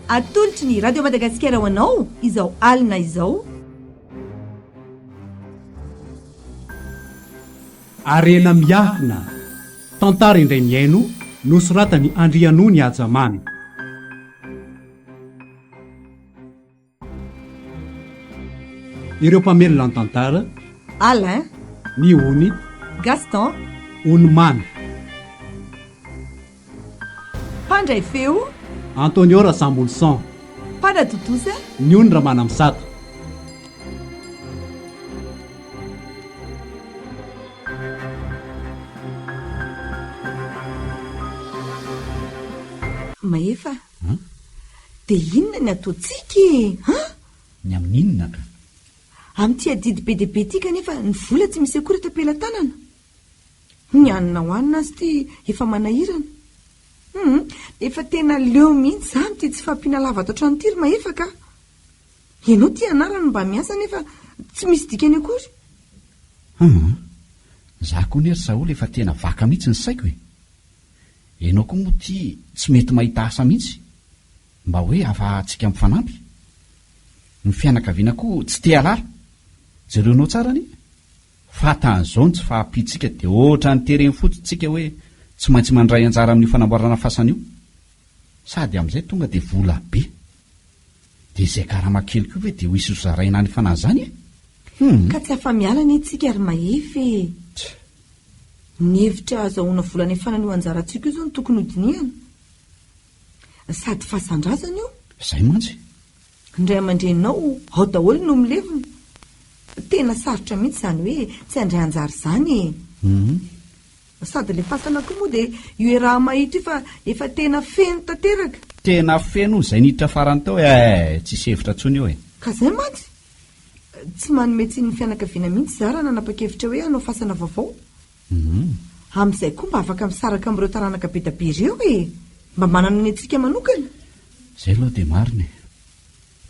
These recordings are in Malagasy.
Atolotry ny Radio Madagasikara ho anao izao alina izao. Harena miafina, tantara indray mihaino, nosoratan'i Andrianony Hajamamy. Ireo mpamelona ny tantara. Alain. Ny Ony. Gaston. Ony Mamy. Mpandray feo. Antonio Rasambolison. Mpanatontosa. Ny Ony Ramanamisata. Mahefa. An? Dia inona ny ataontsika e? An? Ny amin'inona ka? Amin'ity adidy be dia be ity kanefa ny vola tsy misy akory eto am-pelatanana. Ny hanina hohanina aza ity efa manahirana. Hum, efa tena leo mihitsy za amin'ity tsy fahampiana lava ato an-trano ity ry Mahefa ka. Ianao ity anarany mba miasa nefa tsy misy dikany akory. Hum, za koa anie ry Saholy efa tena vaka mihitsy ny saiko e. Enao koa moa ty tsy mety mahita asa mihitsy, mba hoe afahantsika mifanampy. Ny fianakaviana koa tsy te halala. Jereonao tsara anie. Fa tahan'izao ny tsy fahampiantsika dia ohatran'ny tereny fotsiny tsika hoe tsy maintsy mandray anjara amin'io fanamboarana fasana io. Sady amin'izay tonga dia vola be. Dia izay karama kely koa ve dia ho hisy ho zaraina any fanahy izany e? Hum. Ka tsy afa-miala anie tsika ry Mahefa e. Ny hevitra ahazahoana vola anefana an'io anjarantsika io izao no tokony hodinihana. Sady fasan-drazana io. Izay mantsy. Ny ray aman-dreninao ao daholo no milevina. Tena sarotra mihitsy izany hoe tsy handray anjara izany e. Hum. Sady ilay fasana koa moa dia io iaraha-mahita io fa efa tena feno tanteraka. Tena feno izay niditra farany tao eh! Tsisy hevitra intsony eo e. Ka izay mantsy. Tsy manome tsiny ny fianakaviana mihitsy izaho raha nanapa-kevitra hoe hanao fasana vaovao. Amin'izay koa mba afaka misaraka amin'ireo taranaka be da be ireo e! Mba manana ny antsika manokana. Izay aloha dia marina e!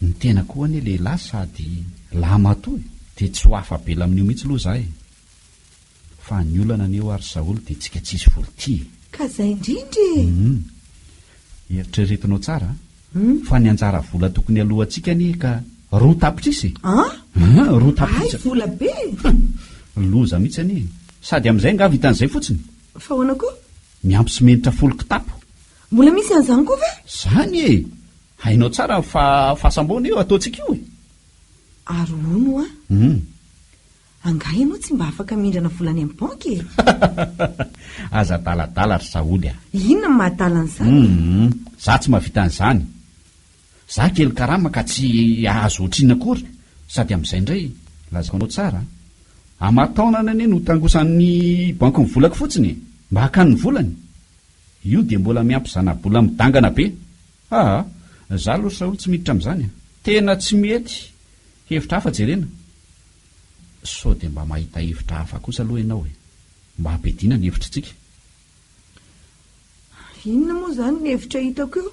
Ny tena koa anie lehilahy sady lahimatoa e! Dia tsy ho afa-bela amin'io mihitsy aloha izaho e! Fa ny olana anie hoa ry Saholy dia tsika tsisy vola ity e! Ka zay indrindra e! Hum. Eritreretinao tsara an! Fa ny anjara vola tokony aloantsika anie ka roa tapitrisa e! An? An! Roa tapitrisa! Hay vola be e! Hum! Loza mihitsy anie e! Sady amin'izay angaha vitan'izay fotsiny? Fa ahoana koa? Miampy simenitra folo kitapo. Mbola misy an'izany koa ve? Zany e! Hainao tsara fa fasam-baona io ataontsika io e! Ary hono hoa? Hum. Angaha ianao tsy mba afaka mindrana vola any amin'ny banky e? Aza adaladala ry Saholy a! Inona no maha-adala an'izany e? Humm, za tsy mahavita an'izany. Za kely karama ka tsy hahazo ohatrinona akory, sady amin'izay indray, lazaiko anao tsara an, aman-taonany anie no tangosan'ny banky ny volako fotsiny e! Mba hakany ny volany. Io dia mbola miampy zana-bola midangana be. Aa, za aloha ry Saholy tsy miditra amin'izany a! Tena tsy mety, hevitra hafa jerena. Sao dia mba mahita hevitra hafa kosa aloha ianao e! Mba hampidina ny hevitr'tsika. Inona moa izany ny hevitra hitako eo?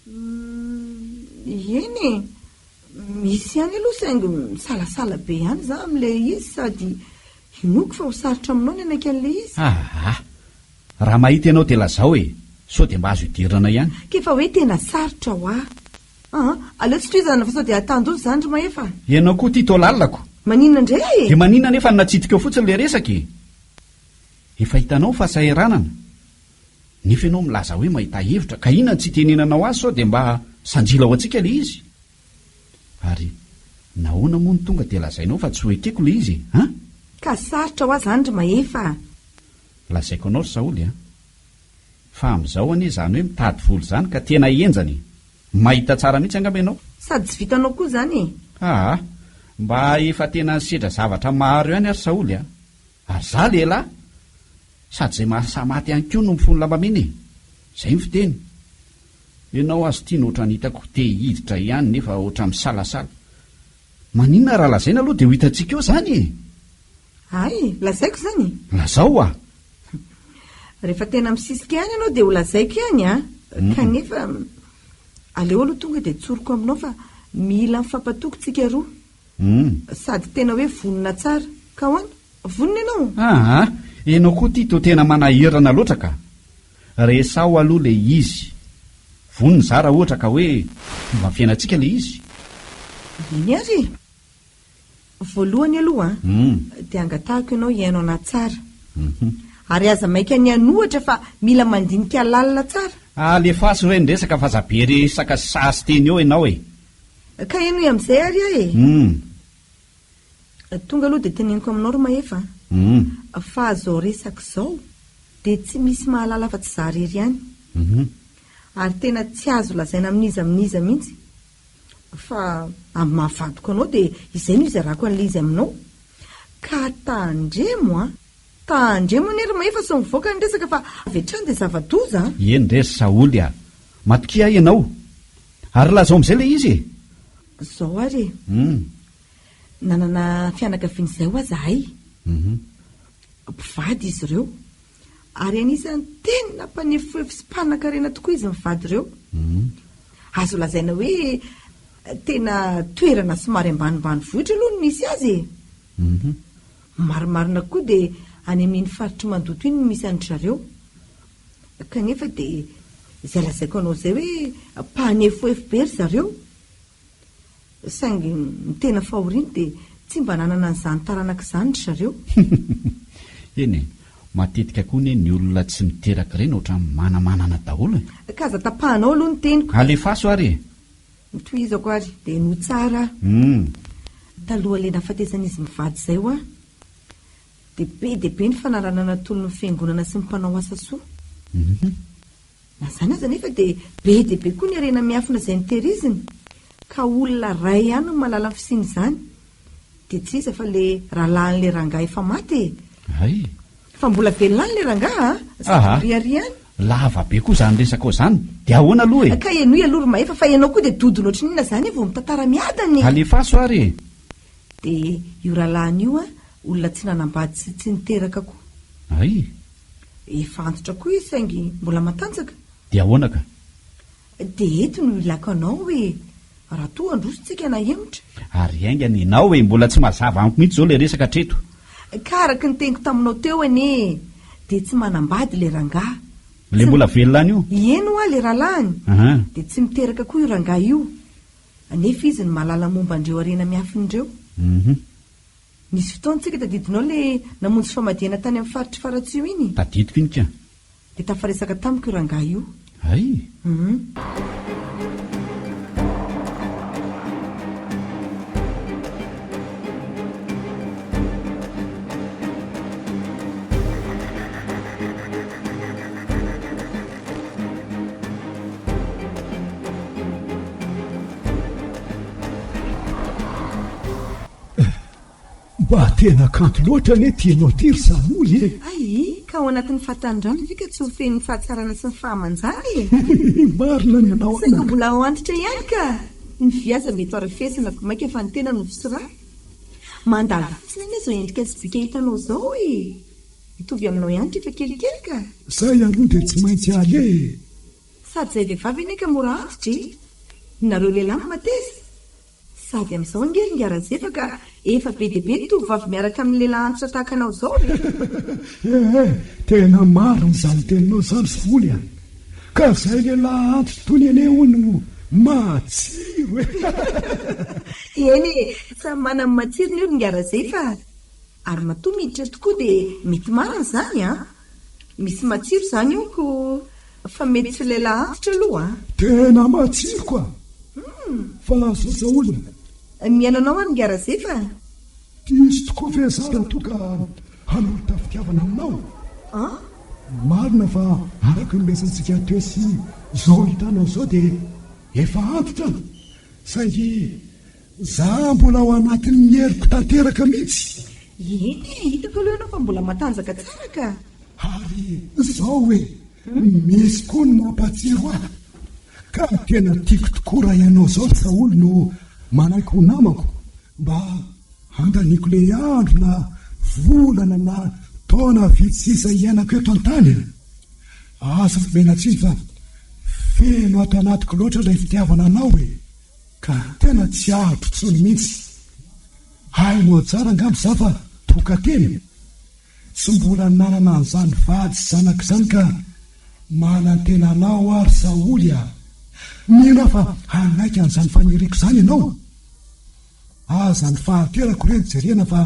Humm, eny e! Misy ihany aloha saingy misalasala be ihany za amin'ilay izy sady inoako fa ho sarotra aminao ny hanaiky an'ilay izy. Aa! Raha mahita ianao dia lazao e! Sao dia mba azo idirana ihany. K'efa hoe tena sarotra hoa. Aa, aleo tsy tohizana fa sao dia hatandoza izany ry Mahefa a! Ianao koa ity toa lalako. Maninona indray e? Dia maninona anefa no natsidika eo fotsiny ilay resaka e? Efa hitanao ny fahasahiranana, nefa ianao milaza hoe mahita hevitra, ka inona no tsy itenenanao azy sao dia mba sanjila ho antsika ilay izy? Ary nahoana moa no tonga dia lazainao fa tsy ho ekeko ilay izy e? An? Ka sarotra hoa izany ry Mahefa a! Lazaiko anao ry Saholy a! Fa amin'izao anie izany hoe mitady vola izany ka tena henjana e! Mahita tsara mihitsy angamba ianao? Sady tsy vitanao koa izany e! Aa! Mba efa tena nisedra zavatra maro ihany aho ry Saholy a! Ary za lehilahy! Sady izay mahasahy maty ihany koa no mifono lambamena e! Izay ny fiteny. Ianao aza ity no ohatran'ny hitako te hiditra ihany nefa ohatran'ny misalasala. Maninona raha lazaina aloha dia ho hitantsika eo izany e! Hay! Lazaiko izany e! Lazao hoa! Rehefa tena misisika ihany ianao dia ho lazaiko ihany an! Kanefa aleo aloha tonga dia tsoriko aminao fa mila mifampatoky tsika roa. Sady tena hoe vonona tsara. Ka ahoana? Vonona ianao? Aa! Ianao koa ity toa tena manahirana loatra ka! Resaho aloha ilay izy. Vonona izaho raha ohatra ka hoe fomba fiainantsika ilay izy. Eny ary e! Voalohany aloha an, dia angatahako ianao hihaino anà tsara. Ary aza maika ny hanohatra fa mila mandinika lalina tsara. Alefaso re ny resaka fa aza be resaka sy sahy sy teny eo ianao e! Ka henoy amin'izay ary aho e! Tonga aloha dia teneniko aminao ry Mahefa a, fa izao resaka izao dia tsy misy mahalala afa-tsy izaho irery ihany. Ary tena tsy azo lazaina amin'iza amin'iza mihitsy. Fa amin'ny maha vadiko anao dia izay no izarako an'ilay izy aminao. Ka tandremo an! Tandremo anie ry Mahefa sao mivoaka ny resaka fa avy hatrany dia zava-doza an! Eny re ry Saholy a! Matokia ahy ianao. Ary lazao amin'izay ilay izy e! Izao ary e! Nanana fianakaviana izay ho'a zahay. Mpivady izy ireo. Ary anisan'ny tena mpanefoefo sy mpanankarena tokoa izy mivady ireo. Azo lazaina hoe tena toerana somary ambanimbanivohitra aloha no nisy azy e! Marimarina koa dia any amin'iny faritr'i Mandoto iny no misy an-dry zareo. Kanefa dia izay lazaiko anao izay hoe mpanefoefo be ry zareo. Saingy ny tena fahoriany dia tsy mba nanana an'izany taranaka izany ry zareo. Eny e, matetika koa anie ny olona tsy miteraka ireny ohatran'ny manamanana daholo e. Ka aza tapahanao aloha ny teniko. Alefaso ary e. Tohizako ary, dia henoy tsara aho. Talohan'ilay nahafatesan'izy mivady izay hoa, dia be dia be ny fanarahana natolony ny fiangonana sy ny mpanao asa soa. Na izany aza anefa dia be dia be koa ny harena miafina izay notehiriziny, ka olona iray ihany no mahalala ny fisian'izany, dia tsy iza fa ilay rahalahin'ilay rangahy efa maty e! Hay! Fa mbola velona any ilay rangahy a! Aha! Miriaria any. Lava be koa izany resakao izany, dia ahoana aloha e? Ka henoy aloha ry Mahefa fa ianao koa dia dodona ohatran'inona izany e vao mitantara miadana e! Alefaso ary e! Dia io rahalahiny io an, olona tsy nanambady sy tsy niteraka koa. Hay! Efa antitra koa izy saingy mbola matanjaka. Dia ahoana ka? Dia eto no ilako anao e! Raha toa handroso tsika na hemotra. Ary haingana ianao e! Mbola tsy mazava amiko mihitsy izao ilay resaka hatreto. Ka araka ny teniko taminao teo anie e! Dia tsy manambady ilay rangahy. Ilay mbola velona any io? Eny hoa ilay rahalahiny. Dia tsy miteraka koa io rangahy io. Nefa izy no mahalala momba an'ireo harena miafina ireo. Nisy fotoana tsika tadidinao le namonjy famadihana tany amin'ny faritr'i Faratsiho iny? Tadidiko iny ka. Dia tafaresaka tamiko io rangahy io. Hay! Hum. Mba tena kanto loatra anie ity ianao ity ry Saholy e! Hay, ka ao anatin'ny fahatanorana ve ka tsy ho feno ny fahatsarana sy ny fahamanjana e! Marina ny anao Saingy anaka. mbola ao antitra ihany ka! Ny vy aza mety ho arafesina ko mainka fa ny tena no fisra. Mandalo fotsiny anie izao endrika sy bika hitanao izao e! Mitovy aminao ihany ity fa kelikely ka! Zay aloha dia tsy maintsy aleha e! Sady izay vehivavy anie ka mora antitra e! Nareo lehilahy no mateza. Sady amin'izao ange ry Ingahy Razefa ka efa be dia be ny tovovavy miaraka amin'ny lehilahy antitra tahaka anao izao e! Eh eh, tena marina izany teninao izany ry Voly a! Ka izay lehilahy antitra tony anie hono no matsiro e! Eny e, samy manana ny matsirony io ry Ingahy Razefa a! Ary matoa miditra tokoa dia mety marina izany an! Misy matsiro izany io ko fa mety tsy lehilahy antitra aloha an! Tena matsiro ka! Fa zao Saholy a! Mihaino anao ary Ingahy Razefa a! Diso tokoa ve za raha toa ka hanolotra fitiavana aminao? An? Marina fa araka ny resantsika teo sy izao hitanao izao dia efa antitra aho, saingy Za mbola ao anatin'ny heriko tanteraka mihitsy. Eny e, hitako aloha ianao fa mbola matanjaka tsara ka. Ary zao e, misy koa ny mampatsiro ahy. Ka tena tiako tokoa raha ianao zao ry Saholy no manaiky ho namako mba handaniako le andro na volana na taona vitsy sisa hiainako eto an-tany e. Aza omena tsiny fa feno ato anatiko loatra ilay fitiavana anao e. Ka tena tsy aritro tsony mintsy. Hainao tsara angamba za fa tokatena. Tsy mbola nanana an'izany vady sy zanaka izany ka manantena anao aho ry Saholy a! Mino aho fa hanaiky an'izany faniriako izany ianao. Aza ny fahanterako re no jerena fa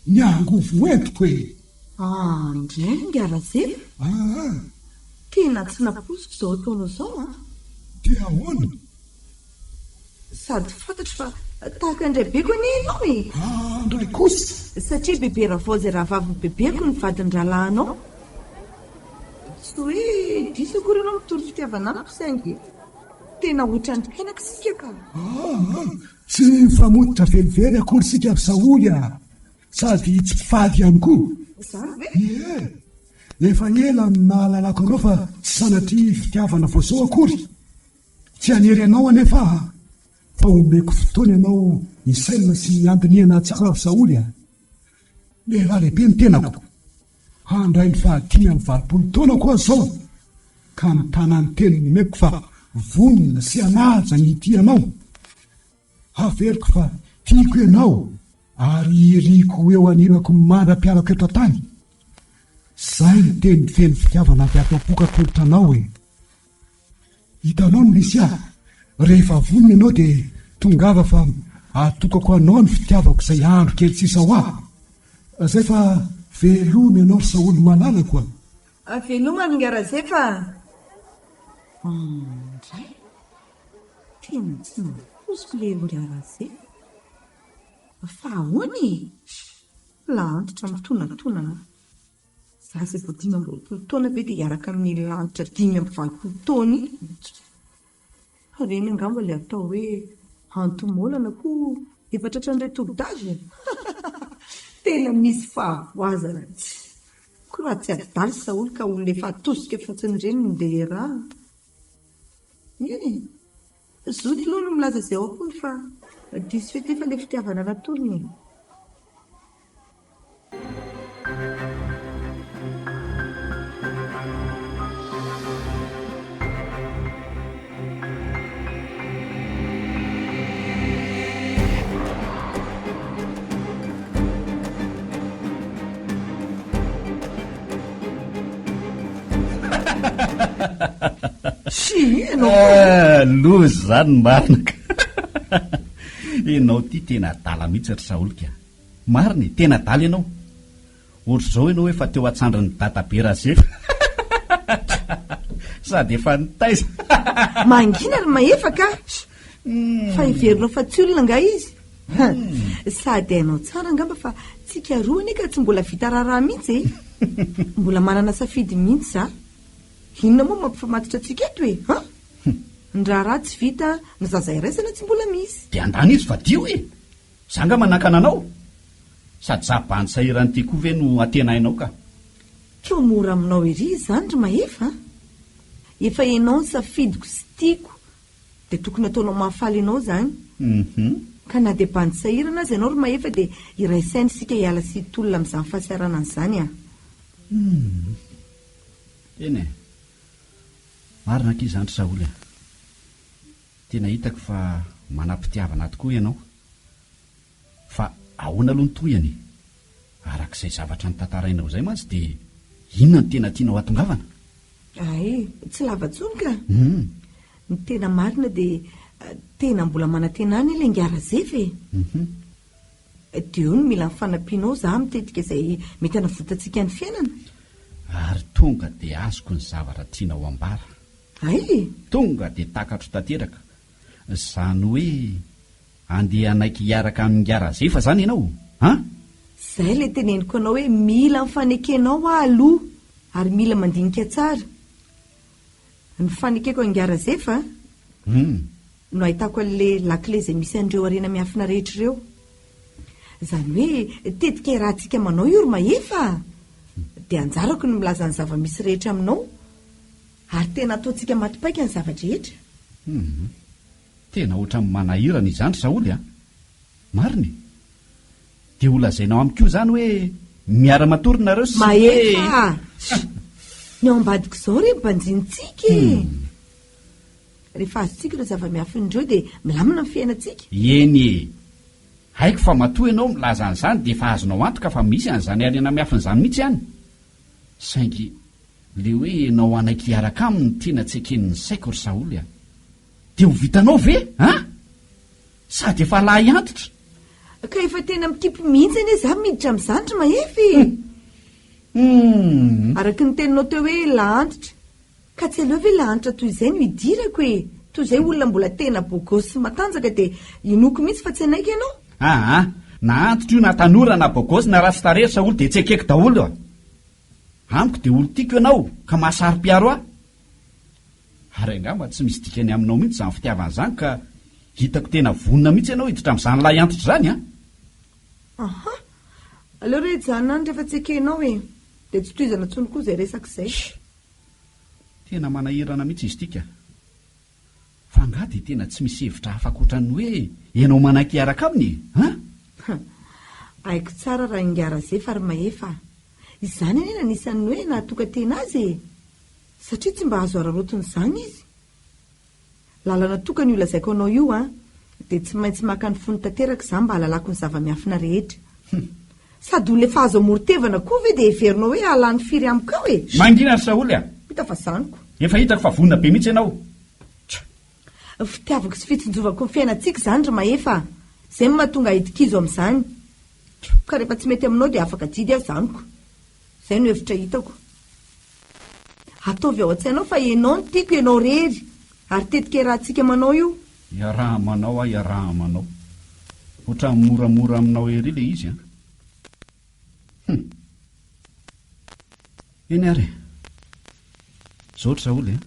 ny angovo entiko e! Ah, indray ingahy Razefa? Aa! Tena tsy nampoiziko izao ataonao izao an! Dia ahoana? Sady fantatro fa tahaka ny raibeko anie ianao e! Ah, ndray kosa! Satria Bebe Ravao izay rahavavin'i Bebeko no vadin'ny rahalahinao. Tsy hoe diso akory ianao mitory fitiavana amiko saingy tena ohatran'ny mpianaka isika ka! Ah, tsy mifamototra velively akory isika ry Saholy a! Sady tsy mpifady ihany koa. Izany ve? Ie! Efa ela no nahalalako anao fa tsy sanatria fitiavana vao izao akory. Tsy hanery anao anefa aho fa omeko fotoana ianao hisainana sy handinihana tsara ry Saholy a! Lehilahy lehibe ny tenako. Handray ny fahadimy amby 80 taonako aho izao ka mitana ny teny nomeko fa vonona sy hanaja ny hitia anao. Averiko fa tiako ianao ary iriko ho eo anilako mandra-pialako eto an-tany. Izay ny teny feno fitiavana avy ato am-poko atolotra anao e! Hitanao ny misy ahy. Rehefa vonona ianao dia tongava fa atokako anao ny fitiavako izay andro kely sisa ho ahy. Zay fa veloma ianao ry Saholy malalako a! Veloma ry Ingahy Razefa a! Indray! Tena tsy nampoiziko ilay Ingahy Razefa. Fa ahoana e? Laha antitra mitonantonana. Za izay vao 25 taona ve dia hiaraka amin'iny lanitra 85 taona iny? Ireny angamba ilay atao hoe antomolana koa efa tratran'ilay tobidage e! Tena misy fahavoazana tsy. Koa raha tsy adala Saholy ka olona efa atosika fotsiny ireny no ndeha iarahana. Eny e! Zoky aloha no milaza izay ao am-pony fa diso fitefa ilay fitiavana natolony e! Eh, loza izany ny marina ka. Ianao ity tena adala mihitsy ry Saholika. Marina e, tena adala ianao. Ohatr'izao ianao efa teo an-tsandrin'i Dadabe Razefa. Sady efa nitaiza. Mangina ry Mahefa ka! Fa heverinao fa tsy olona angaha izy? Sady hainao tsara angamba fa tsika roa anie ka tsy mbola vita raharaha mihitsy e! Mbola manana safidy mihitsy za. Inona moa no mampifamatotra antsika eto e? Han? Ny raharaha tsy vita, ny zaza iraisana tsy mbola misy. Dia andany izy fadio e! Za nga manakana anao? Sady za bandy sahirana ity koa ve no antenainao ka? Toa mora aminao ery izany ry Mahefa a! Efa ianao ny safidiko sy tiako dia tokony ataonao mahafaly anao izany. Ka na dia bandy sahirana aza ianao ry Mahefa dia hiray saina isika hiala sy hitolona amin'izany fahasahiranana izany a! Humm. Eny e. Marina akia izany ry Saholy a. Tena hitako fa manam-pitiavana tokoa ianao. Fa ahoana aloha ny tohiny e? Araka izay zavatra notantarainao izay mantsy dia inona no tena tianao hatongavana? Hay, tsy lava intsony ka. Ny tena marina dia tena mbola manantena any ilay ingahy Razefa e. Dia eo no mila ny fanampianao za mitetika izay mety hanavotantsika ny fiainana. Ary tonga dia azoko ny zavatra tianao ambara. Hay e! Tonga dia takatro tanteraka. Izany hoe andeha hanaiky hiaraka amin'ingahy Razefa izany ianao? An? Izay ilay teneniko anao hoe mila ny fanekenao aho aloha ary mila mandinika tsara. Ny fanekeko an'ingahy Razefa no ahitako an'ilay lakile izay misy an'ireo harena miafina rehetra ireo. Izany hoe tetika iarahantsika manao io ry Mahefa a! Dia anjarako ny milaza ny zava-misy rehetra aminao. Ary tena ataontsika maty paika ny zava-drehetra. Humm. Tena ohatran'ny manahirana izany ry Saholy a! Marina e! Dia ho lazainao amiko koa izany hoe miara-matory nareo sy hoe. Mahefa a! Ny ao ambadik'izao re banjinintsika e! Rehefa azontsika ireo zava-miafina ireo dia milamina ny fiainantsika. Eny e! Haiko fa matoa ianao milaza an'izany dia efa azonao antoka fa misy an'izany harena miafina izany mihitsy any. Saingy le hoe ianao hanaiky hiaraka aminy no tena tsy eken'ny saiko ry Saholy a! Dia ho vitanao ve an? Sady efa lahy antitra. Ka efa tena mikipy mihitsy anie za miditra amin'izany ry Mahefa e! Humm. Araky ny teninao teo hoe lahy antitra. Ka tsy aleo ve lahy antitra toy izay no idirako e! Toy izay olona mbola tena beau gosse sy matanjaka dia inoako mihitsy fa tsy hanaiky ianao. Aa! Na antitra io na tanora na beau gosse na ratsy tarehy ry Saholy dia tsy ekeko daholo a! Amiko dia olon-tiako ianao ka mahasaro-piaro ahy. Ary angamba tsy misy dikany aminao mihitsy izany fitiavana izany ka hitako tena vonona mihitsy ianao hiditra amin'izany lahy antitra izany an! Aha! Aleo re hijanona any rehefa tsy ekenao e! Dia tsy tohizana intsony koa izay resaka izay. Tena manahirana mihitsy izy ity ka! Fa angaha dia tena tsy misy hevitra hafa ankoatran'ny hoe ianao manaiky hiaraka aminy e? An? Haiko tsara raha ingahy Razefa ry Mahefa a! Izany anie no anisan'ny hoe nahatokan-tena azy e! Satria tsy mba azo araraotina izany izy. Lalana tokana io lazaiko anao io an! Dia tsy maintsy maka ny fony tanteraka izaho mba hahalalako ny zava-miafina rehetra. Sady olona efa azo amoron-tevana koa ve dia heverinao hoe hahalany firy amiko eo e? Mangina ry Saholy a! Hita fa zaniko. Efa hitako fa vonona be mihitsy ianao. Tsa! Fitiavako sy fitsinjovako ny fiainantsika izany ry Mahefa a! Izay no mahatonga ahy hidi-kizo amin'izany. Ka rehefa tsy mety aminao dia afaka adidy aho zaniko. Izay no hevitra hitako. Ataovy ao an-tsainao fa ianao no tiako, ianao irery. Ary tetika iarahantsika manao io. Iaraha-manao aho, iaraha-manao. Ohatran'ny moramora aminao ery ilay izy an. Hum. Eny ary e. Zao ry Saholy an.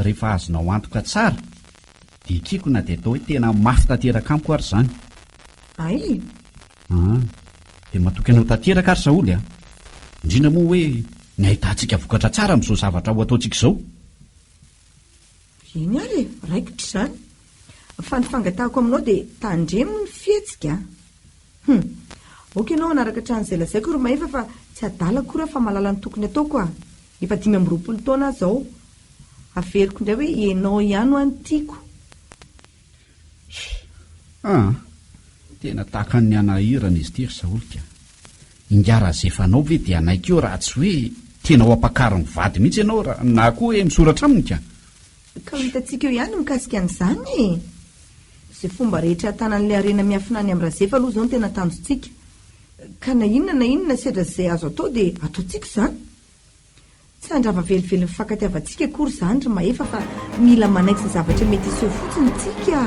Rehefa azonao antoka tsara dia ekeko na dia atao hoe tena mafy tanteraka amiko ary izany. Ay! An! Dia matoky anao tanteraka ary Saholy an. Indrindra moa hoe ny ahitantsika vokatra tsara amin'izao zavatra ho ataontsika izao. Eny ary e, raikitra izany. Fa ny fangatahako aminao dia tandremo ny fihetsika an! Hum! Ok ianao hanaraka hatrany izay lazaiko ry Mahefa fa tsy adala akory aho fa mahalala ny tokony ataoko ah! Efa 25 taona aho izao. Averiko indray hoe ianao ihany hoa no tiako. Ah! Tena tahaka ny hanahirana izy ity ry Saholy ka. Ingahy Razefanao ve dia hanaiky eo raha tsy hoe tena ho ampakarin'ny vady mihitsy ianao raha na koa hoe misoratra aminy ka. Ka ho hitantsika eo ihany ny mikasika an'izany e! Izay fomba rehetra ahatanan'ilay harena miafina any amin'i Razefa aloha izao no tena tanjontsika. Ka na inona na inona sedra izay azo atao dia ataontsika izany. Tsy handrava velively ny fifankatiavantsika akory izany ry Mahefa fa mila manaiky izay zavatra mety hiseho fotsiny tsika.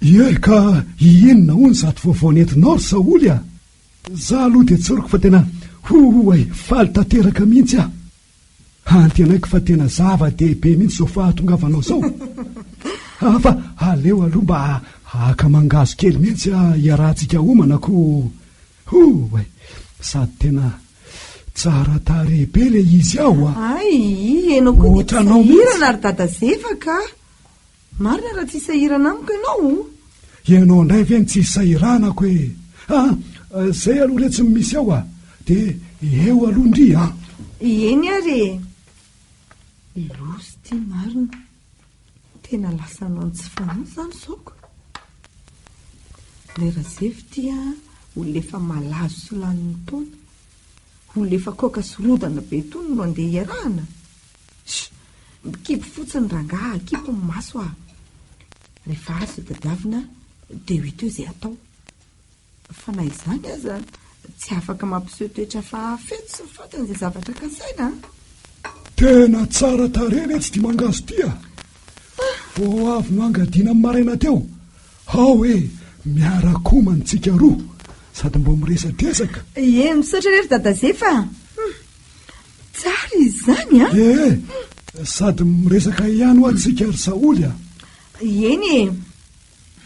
Ie ka inona hono izato vaovao nentinao ry Saholy a? Za aloha dia tsoriko fa tena hohoay faly tanteraka mihitsy aho. Antenaiko fa tena zava-dehibe mihitsy izao fahatongavanao izao. Ah, fa aleo aloha mba haka mangahazo kely mihitsy aho hiarahantsika homana ko. Hohoay, sady tena Tsara tarehy be le izy ao a! Hay, ianao koa dia tsy sahirana ry dada Zefa ka! Marina raha tsy sahirana amiko ianao o! Ianao indray ve no tsy sahiranako e! Ah, zay aloha re tsy misy ao a! Dia eo aloha ndry an! Eny ary e! Loza ity marina! Tena lasa hanao ny tsy fanao izany izao ko! Ilay Razefy ity an, olona efa malazo sy lanin'ny taona, olona efa koaka sy rodana be itony no andeha hiarahana? Sh! Mikipy fotsiny rangaha, akipy ny maso ah! Rehefa azo izay tadiavina dia ho hita eo izay atao. Fa na izany aza, tsy afaka mampiseho toetra hafahafa eto sy ny fantany izay zavatra kasaina an! Tena tsara tarehy re tsy ity mangahazo ity a! Vao avy noangadiana ny maraina teo. Ao e! Miara-komana tsika roa sady mbo miresadresaka. Ie, misaotra re ry Dada Zefa a! Tsara izy izany an! Ie, sady miresaka ihany hoa tsika ry Saholy a! Eny e!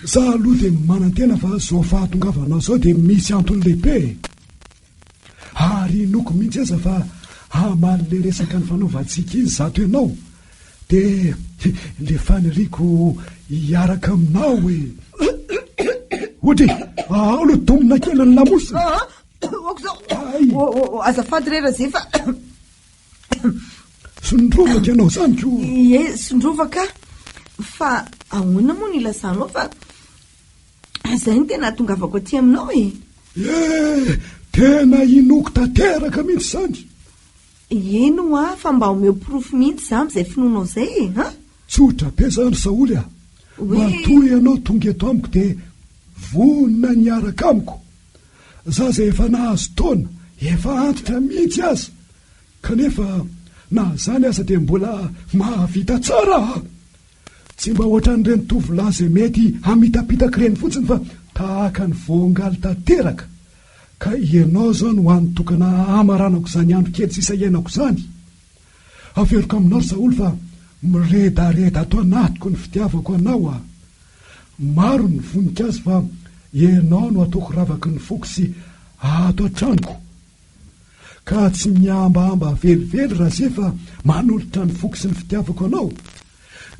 Za aloha dia manantena fa zao fahatongavanao zao dia misy antony lehibe e! Ary inoako mihitsy aza fa hamaly le resaka nifanaovantsika iny zato ianao dia le faniriako hiaraka aminao e! Odry! Ao aloha domina kely ny lamosina. Ah, ok zao. Oh, oh, oh, azafady re Razefa. Sondrovaka ianao izany ko. Ie, sondrovaka aho. Fa ahoana moa no ilazanao fa izay no tena ahatongavako aty aminao e? Eh, tena inoako tanteraka mihitsy izany. Eny hoa, fa mba omeo porofo mihitsy za amin'izay finoanao izay e, an? Tsotra be izany ry Saholy a! Hoe. Matoa ianao tonga eto amiko dia vonona ny hiaraka amiko. Za izay efa nahazo taona, efa antitra mihitsy aza, kanefa na izany aza dia mbola mahavita tsara aho. Tsy mba ohatran'ireny tovolahy izay mety hamitapitaka ireny fotsiny fa tahaka ny voangaly tanteraka. Ka ianao izao no hany tokana hamaranako izany andro kely sisa iainako izany. Averiko aminao ry Saholy fa miredareda ato anatiko ny fitiavako anao a! Maro ny voninkazo fa ianao no ataoko ravaky ny foko sy ato an-tranoko. Ka tsy mihambahamba velively Raze fa manolotra ny foko sy ny fitiavako anao.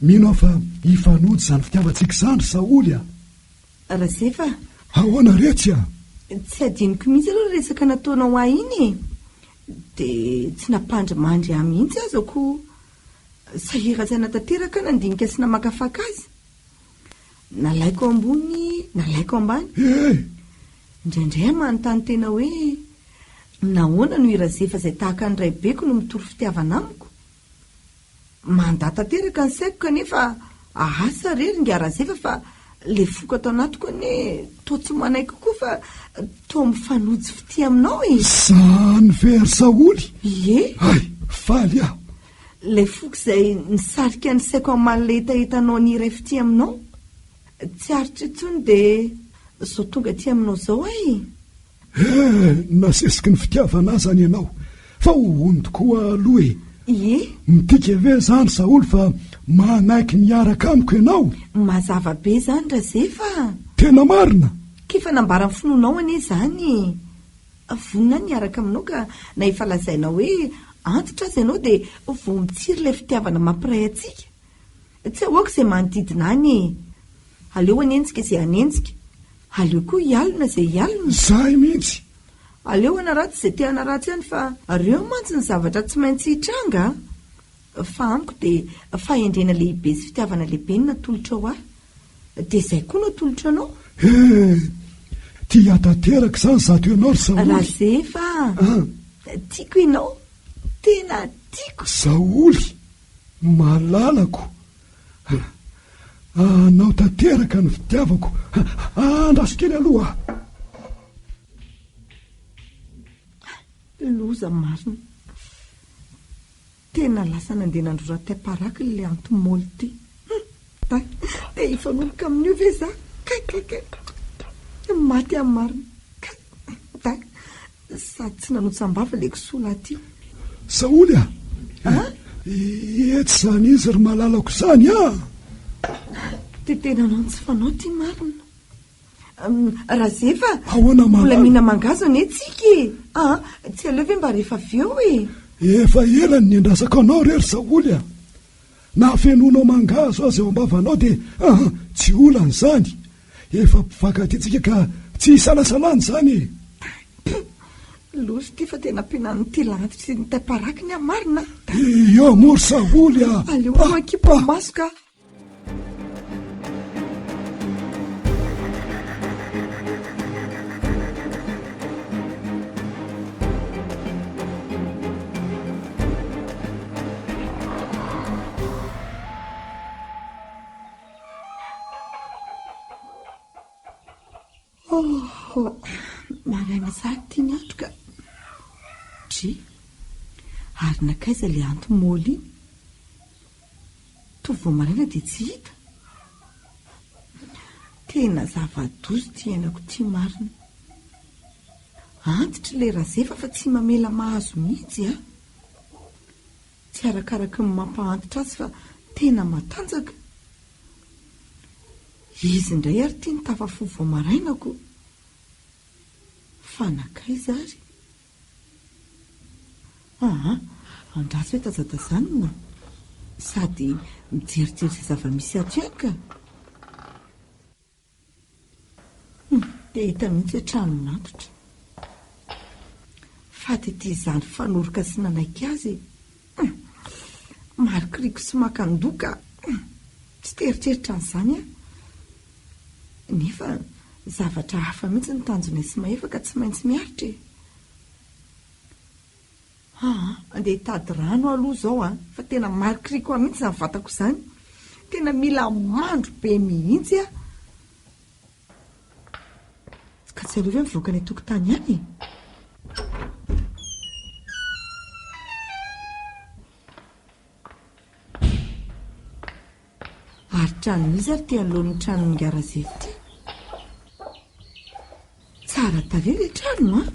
Mino aho fa hifanojo izany fitiavantsika izany ry Saholy a! Razefa a! Ahoana retsy a! Tsy adinoko mihitsy aloha ilay resaka nataonao ahy iny e! Dia tsy nampandrimandry ahy mihitsy aza koa sahiran-tsaina tanteraka aho nandinika sy namakafaka azy. Nalaiko ambony, nalaiko ambany. Eh! Indraindray aho manontany tena hoe nahoana no i Razefa izay tahaka ny raibeko no mitory fitiavana amiko? Mandà tanteraka ny saiko kanefa asa re ry ingahy Razefa fa le foko ato anatiko anie toa tsy manaiky koa fa toa mifanojo fitia aminao e! Zany ve ry Saholy? Ie! Hay! Faly aho! Ilay foko izay nisarika ny saiko hamaly ilay hetahetanao ny hiray fitia aminao. Tsy aritro intsony dia izao tonga aty aminao izao aho e! Eh! Nasesiky ny fitiavana ahy izany ianao. Fa hono tokoa aloha e! Ie! Midika ve izany Saholy fa manaiky ny hiaraka amiko ianao? Mazava be izany Razefa a! Tena marina? K'efa nambaran'ny finoanao anie izany e! Vonona ny hiaraka aminao ka na efa lazaina hoe antitra aza ianao dia vao mitsiry ilay fitiavana mampiray antsika. Tsy ahoako izay manodidina any e! Aleo hanenjika izay hanenjika. Aleo koa hialona izay hialona. Izay mihitsy! Aleo hanaratsy izay te hanaratsy any fa reo mantsy ny zavatra tsy maintsy hitranga a! Fa amiko dia fahendrena lehibe sy fitiavana lehibe no natolotrao ahy. Dia izay koa no atolotro anao. He! Tia tanteraka izany izato ianao ry Saholy. Razefa a! Tiako ianao. Tena tiako. Saholy, malalako. Anao tanteraka ny fitiavako. Andraso kely aloha. Loza marina. Tena lasa nandeha nandrora tay paraky le anti-moly ty. Hum! Tay, te hifanomboka amin'io ve za? Kay kay kay! Maty aho marina. Kay! Tay, sady tsy nanotsam-bava le kisoa lahy ty. Saholy a! A? Etsy izany izy ry malalako izany a! Ty tena anao tsy fanao ty marina. Razefa, Ahoana mbola malala? mihina-mangahazo anie tsika e! Aa, tsy aleo ve mba rehefa avy eo e? Efa ela no niandrasako anao re ry Saholy a! Na fenoinao mangahazo aza eo am-bavanao dia aa, tsy olana izany. Efa mpifankatia tsika ka tsy isalasalana izany e! Loza ity fa tena ampianan'ity lahantitra sy ny taim-paraky ny ahy marina a! Eo moa ry Saholy a! Aleo aloha ankipo ny maso ka! Oh, maraina sahady ity ny andro ka. Dry, ary nankaiza ilay anti-môly iny? Toa vao maraina dia tsy hita. Tena zava-doza ity iainako ity marina. Antitra ilay Razefa fa tsy mamela mahazo mihitsy a! Tsy arakaraky ny mampahantitra azy fa tena matanjaka. Izy indray ary ity nitafafoha vao maraina ko. Fa nankaiza ary? Aa, andraso hoe tazatazanina sady mijerijery izay zava-misy ato ihany ka. Hum, Dia hita mihitsy hoe tranon'antitra. Faty ity izany fanoroka sy nanaiky azy e! Hum! Marikoriko sy makan-doha ka! Hum! Tsy te hieritreritra an'izany aho. Nefa zavatra hafa mihitsy ny tanjonay sy Mahefa ka tsy maintsy miaritra e! Aa! Andeha hitady rano aho aloha izao an! Fa tena marikoriko ahy mihitsy izany vatako izany. Tena mila mandro be mihitsy aho. Ka tsy aleo ve mivoaka any an-tokotany any e? Ary tranon'iza ary ity anoloan'ny tranon'i Ngarazefy ity? Tsara tarehy ilay trano an!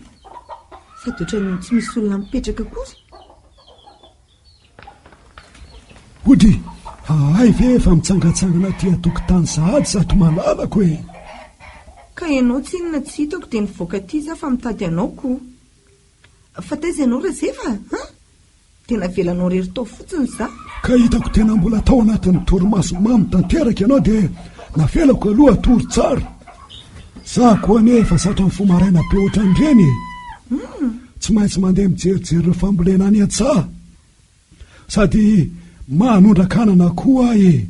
Sady ohatran'ny tsy misy olona mipetraka akory. Hody, hay ve efa mitsangantsangana aty an-tokotany sahady izato malalako e! Ka ianao tsinona tsy hitako dia nivoaka aty za fa mitady anao ko! Fa taiza ianao Razefa an? Dia navelanao irery tao fotsiny za. Ka hitako tena mbola tao anatin'ny torimaso mamy tanteraka ianao dia navelako aloha hatory tsara. Za koa anie efa zatra mifoha maraina be ohatran'ireny e! Tsy maintsy mandeha mijerijery ireo fambolena any an-tsaha. Sady manondraka anana koa aho e!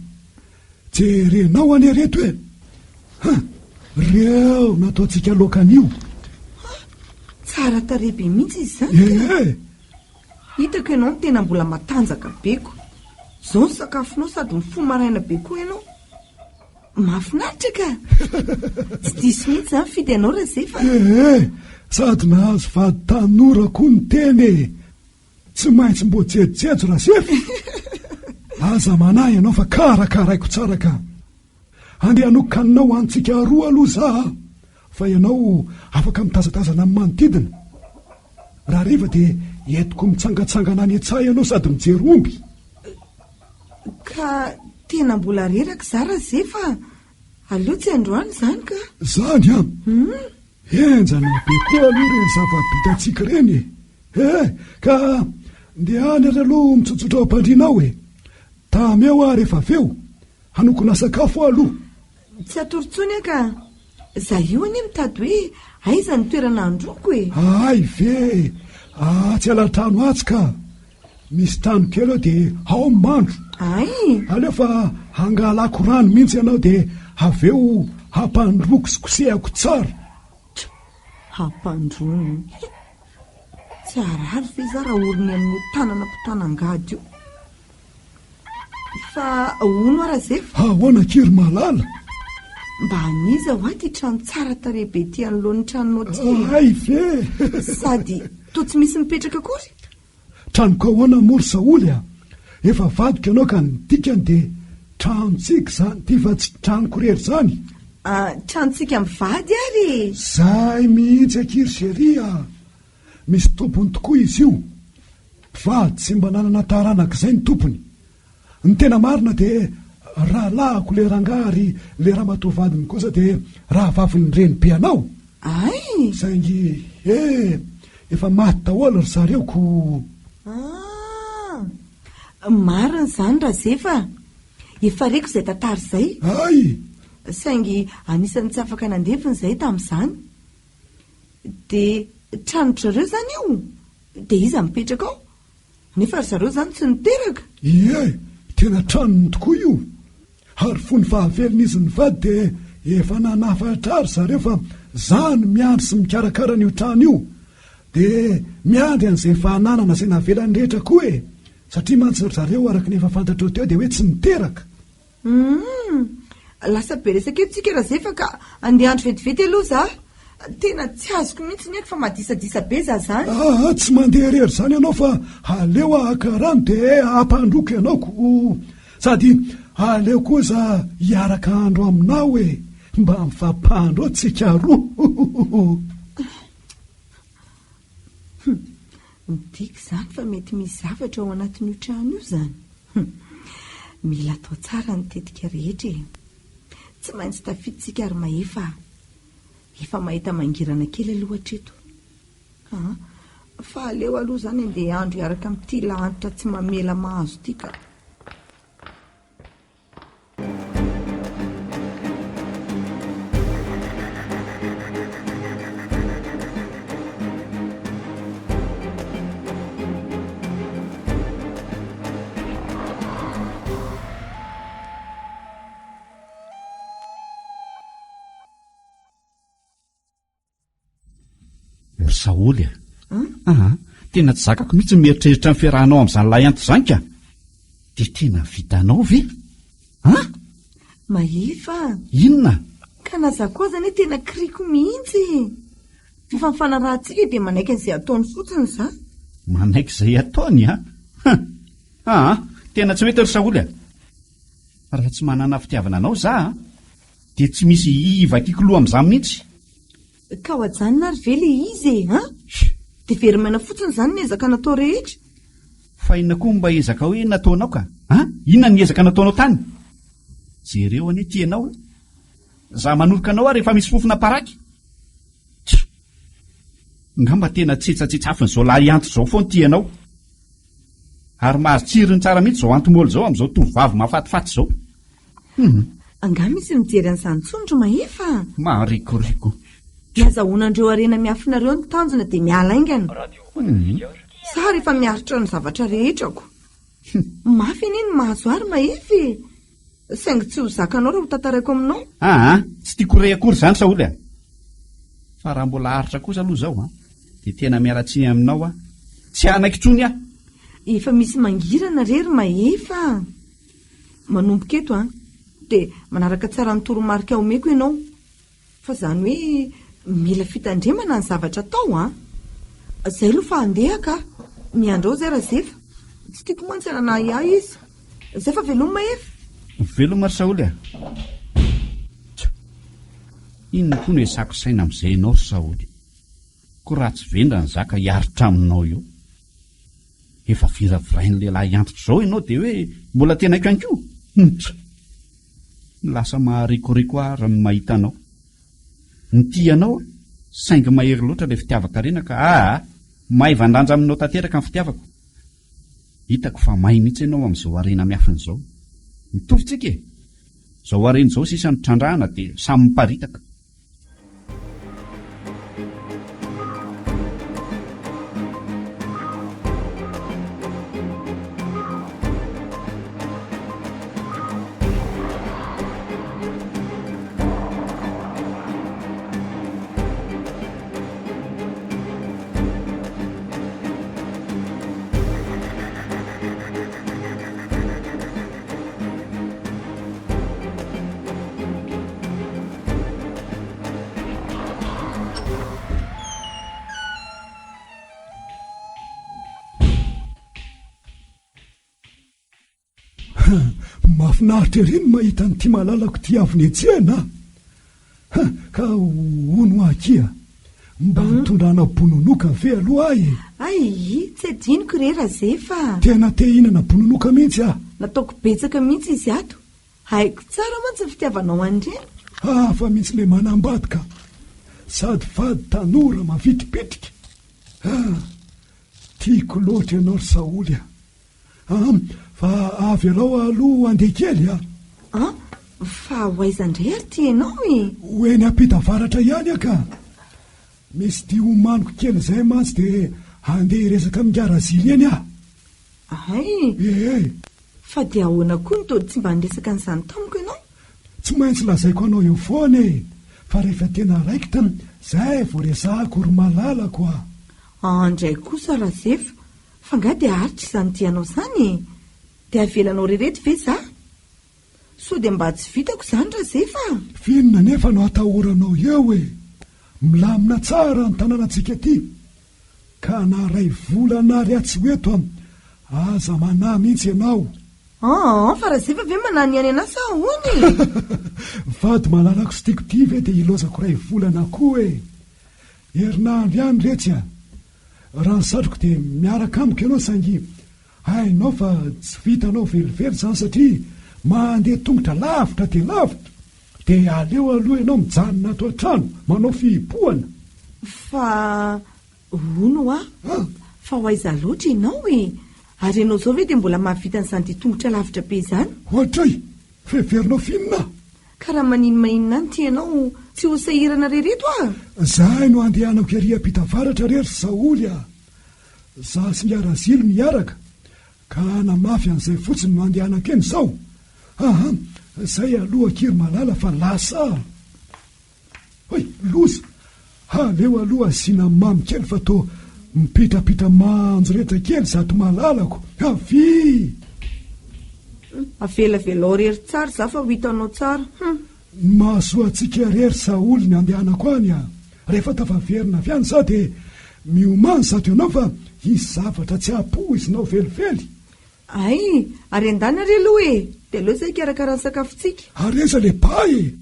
Jerenao anie reto e! Ha! Reo nataontsika laoka anio. Ha! Tsara tarehy be mihitsy izy izany ka! Ee! Hitako ianao no tena mbola matanjaka be ko! Izao ny sakafonao sady mifoha maraina be koa ianao. Mahafinaritra ka! Tsy diso mihitsy izany fidy anao Razefa a! Ee! Sady nahazo vady tanora koa ny tena e! Tsy maintsy mbo jejojejo Razefa! Aza manahy ianao fa karakaraiko tsara ka! Andeha hanokanina ho antsika roa aloha za a! Fa ianao afaka mitazatazana amin'ny manodidina. Raha hariva dia entiko mitsangantsangana any an-tsaha ianao sady mijery omby. Ka tena mbola reraka za Razefa a! Aleo tsy androany izany ka! Zany an! Henjana be koa aloha ireny zava-bitantsika ireny e! Eh! Ka ndehana ary aloha mitsotsotra ao am-pandriana ao e! Tamy eo aho rehefa avy eo, hanokona sakafo aho aloha. Tsy hatory intsony aho ka! Za io anie mitady hoe aiza ny toerana handroako e! Hay ve e! Atsy alatrano atsy ka! Misy trano kely ao dia ao mandro. Hay! Aleo fa hangalako rano mihitsy ianao dia avy eo hampandroako sy kosehako tsara. Tch! Hampandroany. Tsy harary ve za raha oriny amin'io tanana mpitana angady io? Fa hono hoa Razefa? Ahoana akia ry Malala? Mba an'iza hoa ity trano tsara tarehy be ity anoloan'ny tranonao ity e? Hay ve! Sady toa tsy misy mipetraka akory? Tranoko ahoana moa ry Saholy a? Efa vadiko ianao ka ny dikany dia tranontsika izany ity fa tsy tranoko irery izany. Ah, tranontsika mivady ary e! Zay mihitsy akia ry chérie a! Misy tompony tokoa izy io. Mpivady tsy mba nanana taranaka izay ny tompony. Ny tena marina dia rahalahiko le rangahy ary le ramatoa vadiny kosa dia rahavavin'ny renibe anao. Ay! Saingy eh! Efa maty daholo ry zareo ko. Ah! Marina izany Razefa a! Efa reko izay tantara izay. Ay! Saingy anisan'ny tsy afaka nandevina izahay tamin'izany. Dia tranon-dry zareo izany io? Dia iza mipetraka ao? Nefa ry zareo izany tsy niteraka? Ie, tena tranony tokoa io. Ary fony fahavelona izy nivady dia efa nanafatra ahy ry zareo fa za no miandry sy mikarakara an'io trano io. Dia miandry an'izay fananana izay navelany rehetra koa e! Satria mantsy ry zareo araka ny efa fantatrao teo dia hoe tsy niteraka. Humm! Lasa be resaka eto tsika Razefa ka andeha handro vetivety aloha za. Tena tsy azoko mihitsy ny aiko fa madisadisa be za zany. Aa tsy mandeha irery zany ianao fa aleo aho haka rano dia hampandroako ianao ko. Sady aleo koa za hiaraka handro aminao e! Mba mifampandro eo tsika roa. Hum! Midika izany fa mety misy zavatra ao anatin'io trano io izany. Hum! Mila atao tsara ny tetika rehetra e! Tsy maintsy tafiditsika ry Mahefa a! Efa mahita mangirana kely aloha hatreto. Aa! Fa aleo aloha izany andeha handro hiaraka amin'ity lahantitra tsy mamela mahazo ity ka! Ry Saholy a! Aa! Tena tsy zakako mihitsy ny mieritreritra ny fiarahanao amin'izany lahiantitra izany ka! Dia tena vitanao ve? An? Mahefa a! Inona? Ka na za koa aza anie tena kiriko mihitsy e! Efa nifanarahantsika dia manaiky an'izay ataony fotsiny za. Manaiky izay ataony an? Hum! Aa! Tena tsy mety ry Saholy a! Raha tsy manana fitiavana anao za an, dia tsy misy hivakiako loha amin'izany mihitsy. Ka ho ajanona ary ve le izy e, an? Dia very maina fotsiny izany ny ezaka natao rehetra? Fa inona koa mba ezaka hoe nataonao ka? An? Inona ny ezaka nataonao tany? Jereo anie ty ianao e! Za manoroka anao aho rehefa misy fofona paraky. Tch! Ngamba tena tsetsatsetsafin'izao lahy antitra izao foana ty ianao. Ary mahazo tsirony tsara mihitsy izao anti-môly izao amin'izao tovovavy mahafatifaty izao. Hum. Angaha misy mijery an'izany intsony ry Mahefa a? Maharikoriko. Ny azahoanandreo harena miafinareo ny tanjona dia miala haingana. Za ary efa miaritra ny zavatra rehetra ko. Mafy anie ny mahazo ahy ry Mahefa e! Saingy tsy ho zakanao raha ho tantaraiko aminao. Aa, tsy tiako re akory izany Saholy a! Fa raha mbola haharitra kosa aloha izao an, dia tena miala tsiny aminao aho. Tsy hanaiky intsony aho. Efa misy mangirana re ry Mahefa a! Manomboka eto an, dia manaraka tsara ny toromarika omeko ianao. Fa zany hoe mila fitandremana ny zavatra atao an! Zay aloha fa handeha ka! Miandry ao zay Razefa! Tsy tiako mantsy hanana ahiahy izy! Zay fa veloma Mahefa! Veloma ry Saholy a! Tsa! Inona koa no iasako saina amin'izay ianao ry Saholy? Koa raha tsy vendrana za ka hiaritra aminao eo. Efa viravirain'ny lehilahy antitra izao ianao dia hoe mbola tenaiko ihany koa? Hum! Tsa! Lasa maharikoriko ahy raha ny mahita anao. Ny tia anao aho, saingy mahery loatra ilay fitiavan-karena ka aa! Maivan-danja aminao tanteraka ny fitiavako. Hitako fa may mihitsy ianao amin'izao harena miafina izao. Mitovy tsika e! Izao harena izao sisa no trandrahana dia samy miparitaka. Mahafinaritra ery ny mahita an'ity malalako ity avy netsehana a! Ka hono hoa akia, mba hmm? nitondrana bononoka ve aloha ahy e? Ay, tsy adinoko re Razefa. Tena te hihinana bononoka mihitsy aho. Nataoko betsaka mihitsy izy ato. Haiko tsara mantsy ny fitiavanao an'ireny. Hafa mihitsy ilay manambady ka! Sady vady tanora mavitribitrika. Ah! Tiako loatra ianao ry Saholy a! Ah! Fa avelao aho aloha handeha kely a! Ah! Fa ho aiza indray ary ity ianao e? Ho eny ampita avaratra ihany aho ka! Misy dia homaniko kely izay mantsy dia handeha hiresaka amin'i Ngarazily eny aho. Hay! Ee! Fa dia ahoana koa no toa tsy mba niresaka an'izany tamiko ianao? Tsy maintsy lazaiko anao eo foana e! Fa rehefa tena raikitra zay vao resahako ry malalako a! Andray kosa Razefa, fa nga dia haharitra izany dianao izany e? Dia avelanao rery eto ve za? Sao dia mba tsy vitako izany Razefa a! F'inona anefa no atahoranao eo e? Milamina tsara ny tanànantsika aty Ka na ray volana ary aho tsy ho eto an, aza manahy mihitsy ianao. Aa, fa Razefa ve manahy ny any anà sa ahoana e? Vady malalako sy tiako ity ve dia ilaozako ray volana koa e? Herinandro ihany retsy a! Raha ny satriko dia miaraka amiko ianao saingy hainao fa tsy vitanao velively izany satria mandeha tongotra lavitra dia lavitra. Dia aleo aloha ianao mijanona ato an-trano manao fihibohana. Fa hono hoa, fa ho aiza loatra ianao e? Ary ianao izao ve dia mbola mahavita an'izany dia tongotra lavitra be izany? Ohatray! Fa heverinao f'inona aho? Ka raha maninomaninona any ity ianao, tsy ho sahirana re reto aho? Izahay no andehanako ery ampita avaratra re ry Saholy a! Izaho sy Ingahy no hiaraka, Ka hanamafy an'izay fotsiny no andehanako eny izao? Aa, zay aloha akia ry malala fa lasa a! Hoy, loza! Aleo aloha asiana mamy kely fa toa mipitrapitra manjoretra kely izato malalako. Avia! Avelavelao rery tsara za fa ho hitanao tsara. Hum. Ny mahasoa antsika rery Saoly ny andehanako any a! Rehefa tafaverina avy any za dia miomany zato ianao fa hisy zavatra tsy hapoizinao velively. Hay, ary andana re aloha e! Dia aleo zay hikarakara ny sakafontsika. Ary aiza le ba e?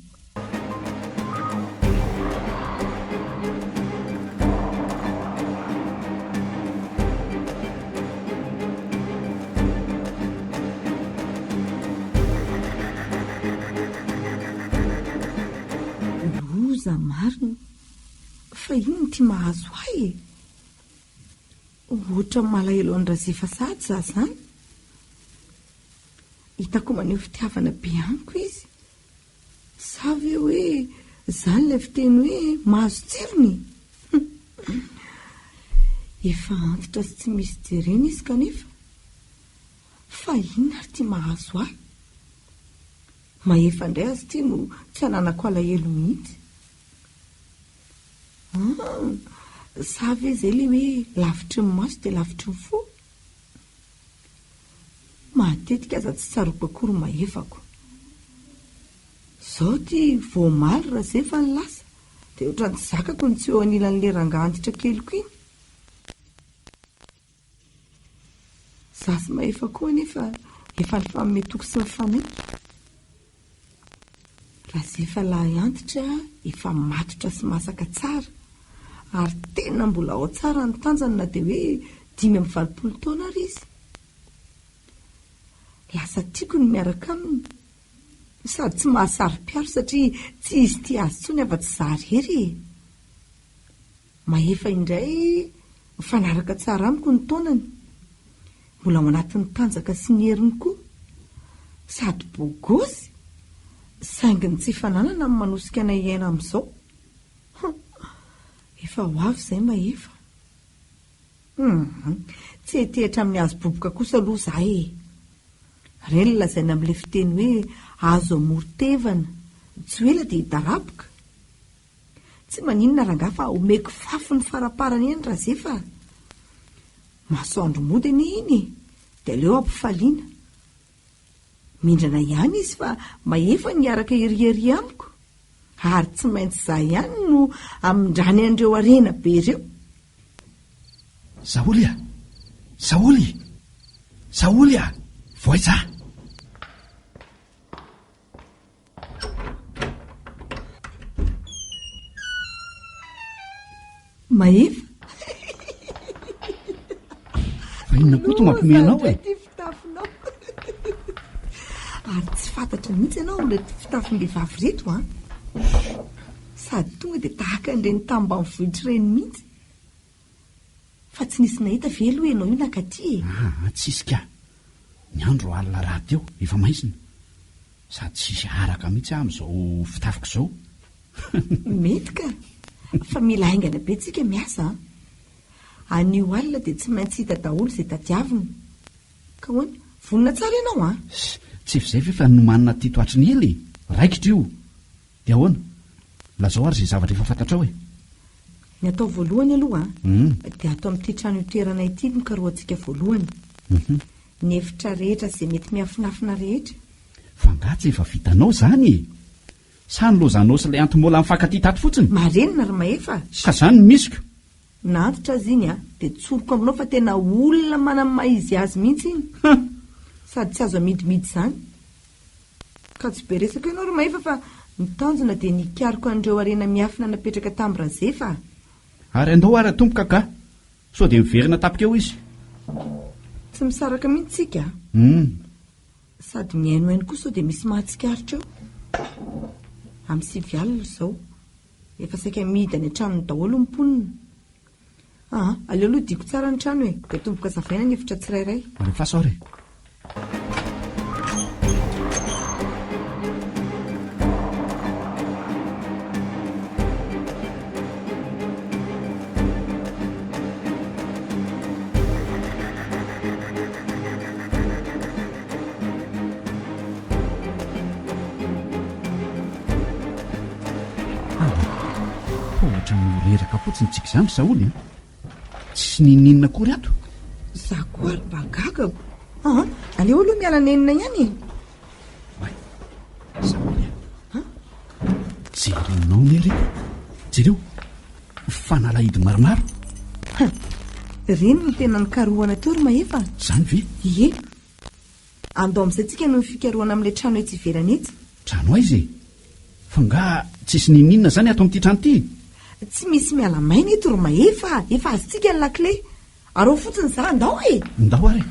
Loza marina! Fa inona ity mahazo ahy e? Ohatran'ny malahelo an'i Razefa sahady za zany. Hitako maneho fitiavana be amiko izy. Sa ve hoe zany ilay fiteny hoe mahazo tsirony e? Efa antitra sy tsy misy jerena izy kanefa. Fa inona ary ity mahazo ahy? Mahefa indray aza ity no tsy ananako alahelo mihitsy. An! Sa ve izay ilay hoe lavitry ny maso dia lavitry ny fo? Matetika aza tsy tsaroako akory ny mahefako. Izao ity vao omaly Razefa no lasa dia ohatran'ny tsy zakako ny tsy eo anilan'ilay rangahy antitra keliko iny. Za sy Mahefa koa anefa efa nifanome toky sy nifanaiky. Razefa lahy antitra efa matotra sy masaka tsara ary tena mbola ao tsara ny tanjany na dia hoe 85 taona ary izy. Lasa tiako ny miaraka aminy sady tsy mahasaro-piaro satria tsy hisy tia azy intsony afa-tsy za irery e. Mahefa indray mifanaraka tsara amiko ny taonany. Mbola ao anatin'ny tanjaka sy ny heriny koa. Sady bogosy, saingy ny tsy fananana no manosika anay hiaina amin'izao. Hum! Efa ho avy izay Mahefa. Hum! Tsy hetehitra amin'ny hazo boboka kosa aloha izaho e! Ireny lazaina amin'ilay fiteny hoe hazo amoron-tevana, tsy ho ela dia hidaraboka. Tsy maninona rangahy fa omeko fafiny faraparany eny Razefa a! Masoandro mody anie iny e! Dia aleo ampifaliana. Mindrana ihany izy fa mahefa ny hiaraka ery ery amiko. Ary tsy maintsy izaho ihany no hamindrany an'ireo harena be ireo. Saholy a! Saholy! Saholy a! Voaiza! Mahefa. Fa inona koa to mampiomehy anao e? Ity fitafinao. Ary tsy fantatra mihitsy ianao amin'ireto fitafim-behivavy ireto an. Sady tonga dia tahaka an'ireny tambanivohitra ireny mihitsy. Fa tsy nisy nahita ve aloha ianao io nankaty e? Aa, tsisy ka. Ny andro alina rahateo, efa maizina. Sady tsisy araka mihitsy aho amin'izao fitafiko izao. Mety ka! Fa mila haingana be tsika miasa an! Anio alina dia tsy maintsy hita daholo izay tadiavina. Ka ahoana? Vonona tsara ianao an? Tsy efa izay ve fa nomanina teto hatry ny ela e! Raikitra io! Dia ahoana? Lazao ary izay zavatra efa fantatrao e! Ny atao voalohany aloha an, dia ato amin'ity trano itoeranay ity no karohantsika voalohany. Ny efitra rehetra sy izay mety miafinafina rehetra. Fa angaha tsy efa vitanao izany e? Sa nilaozanao sy ilay anti-mola mifankatia tato fotsiny? Marenina ry Mahefa a! Ka izany no misiko. Na antitra aza iny an, dia tsoriko aminao fa tena olona manana ny maha izy azy mihitsy iny. Sady tsy azo amidimidy izany. Ka tsy be resaka eo ianao ry Mahefa fa ny tanjona dia ny hikaroka an'ireo harena miafina napetraka tamin'i Razefa a! Ary andao ary atomboka ka! Sao dia miverina tapaka eo izy. Tsy misaraka mihitsy tsika a! Sady mihainohaino koa sao dia misy mahatsikaritra eo. Amin'ny sivy alina izao. Efa saika mihidy any an-tranony daholo ny mponina. Aa, aleo aloha diako tsara ny trano e, dia atomboka savaina ny efitra tsirairay. Alefaso ary e. Toa ohatran'ny ho reraka fotsiny tsika izany ry Saholy a! Tsisy n'inon'inona akory ato. Za koa ary mba gagako. Aa, aleo aloha miala nenina ihany e! Oay, Saholy a! Jerenao ne re! Jereo, fanalahidy maromaro. Ha! Ireny no tena nikarohana teo ry Mahefa a! Izany ve? Ie. Andao amin'izay tsika noho ny fikarohana amin'ilay trano etsy ivelany etsy. Trano aiza e? Fa nga tsisy n'inon'inona izany ato amin'ity trano ity? Tsy misy miala maina eto ry Mahefa a! Efa azontsika ny lakile. Araho fotsiny za, andao e! Ndao ary e!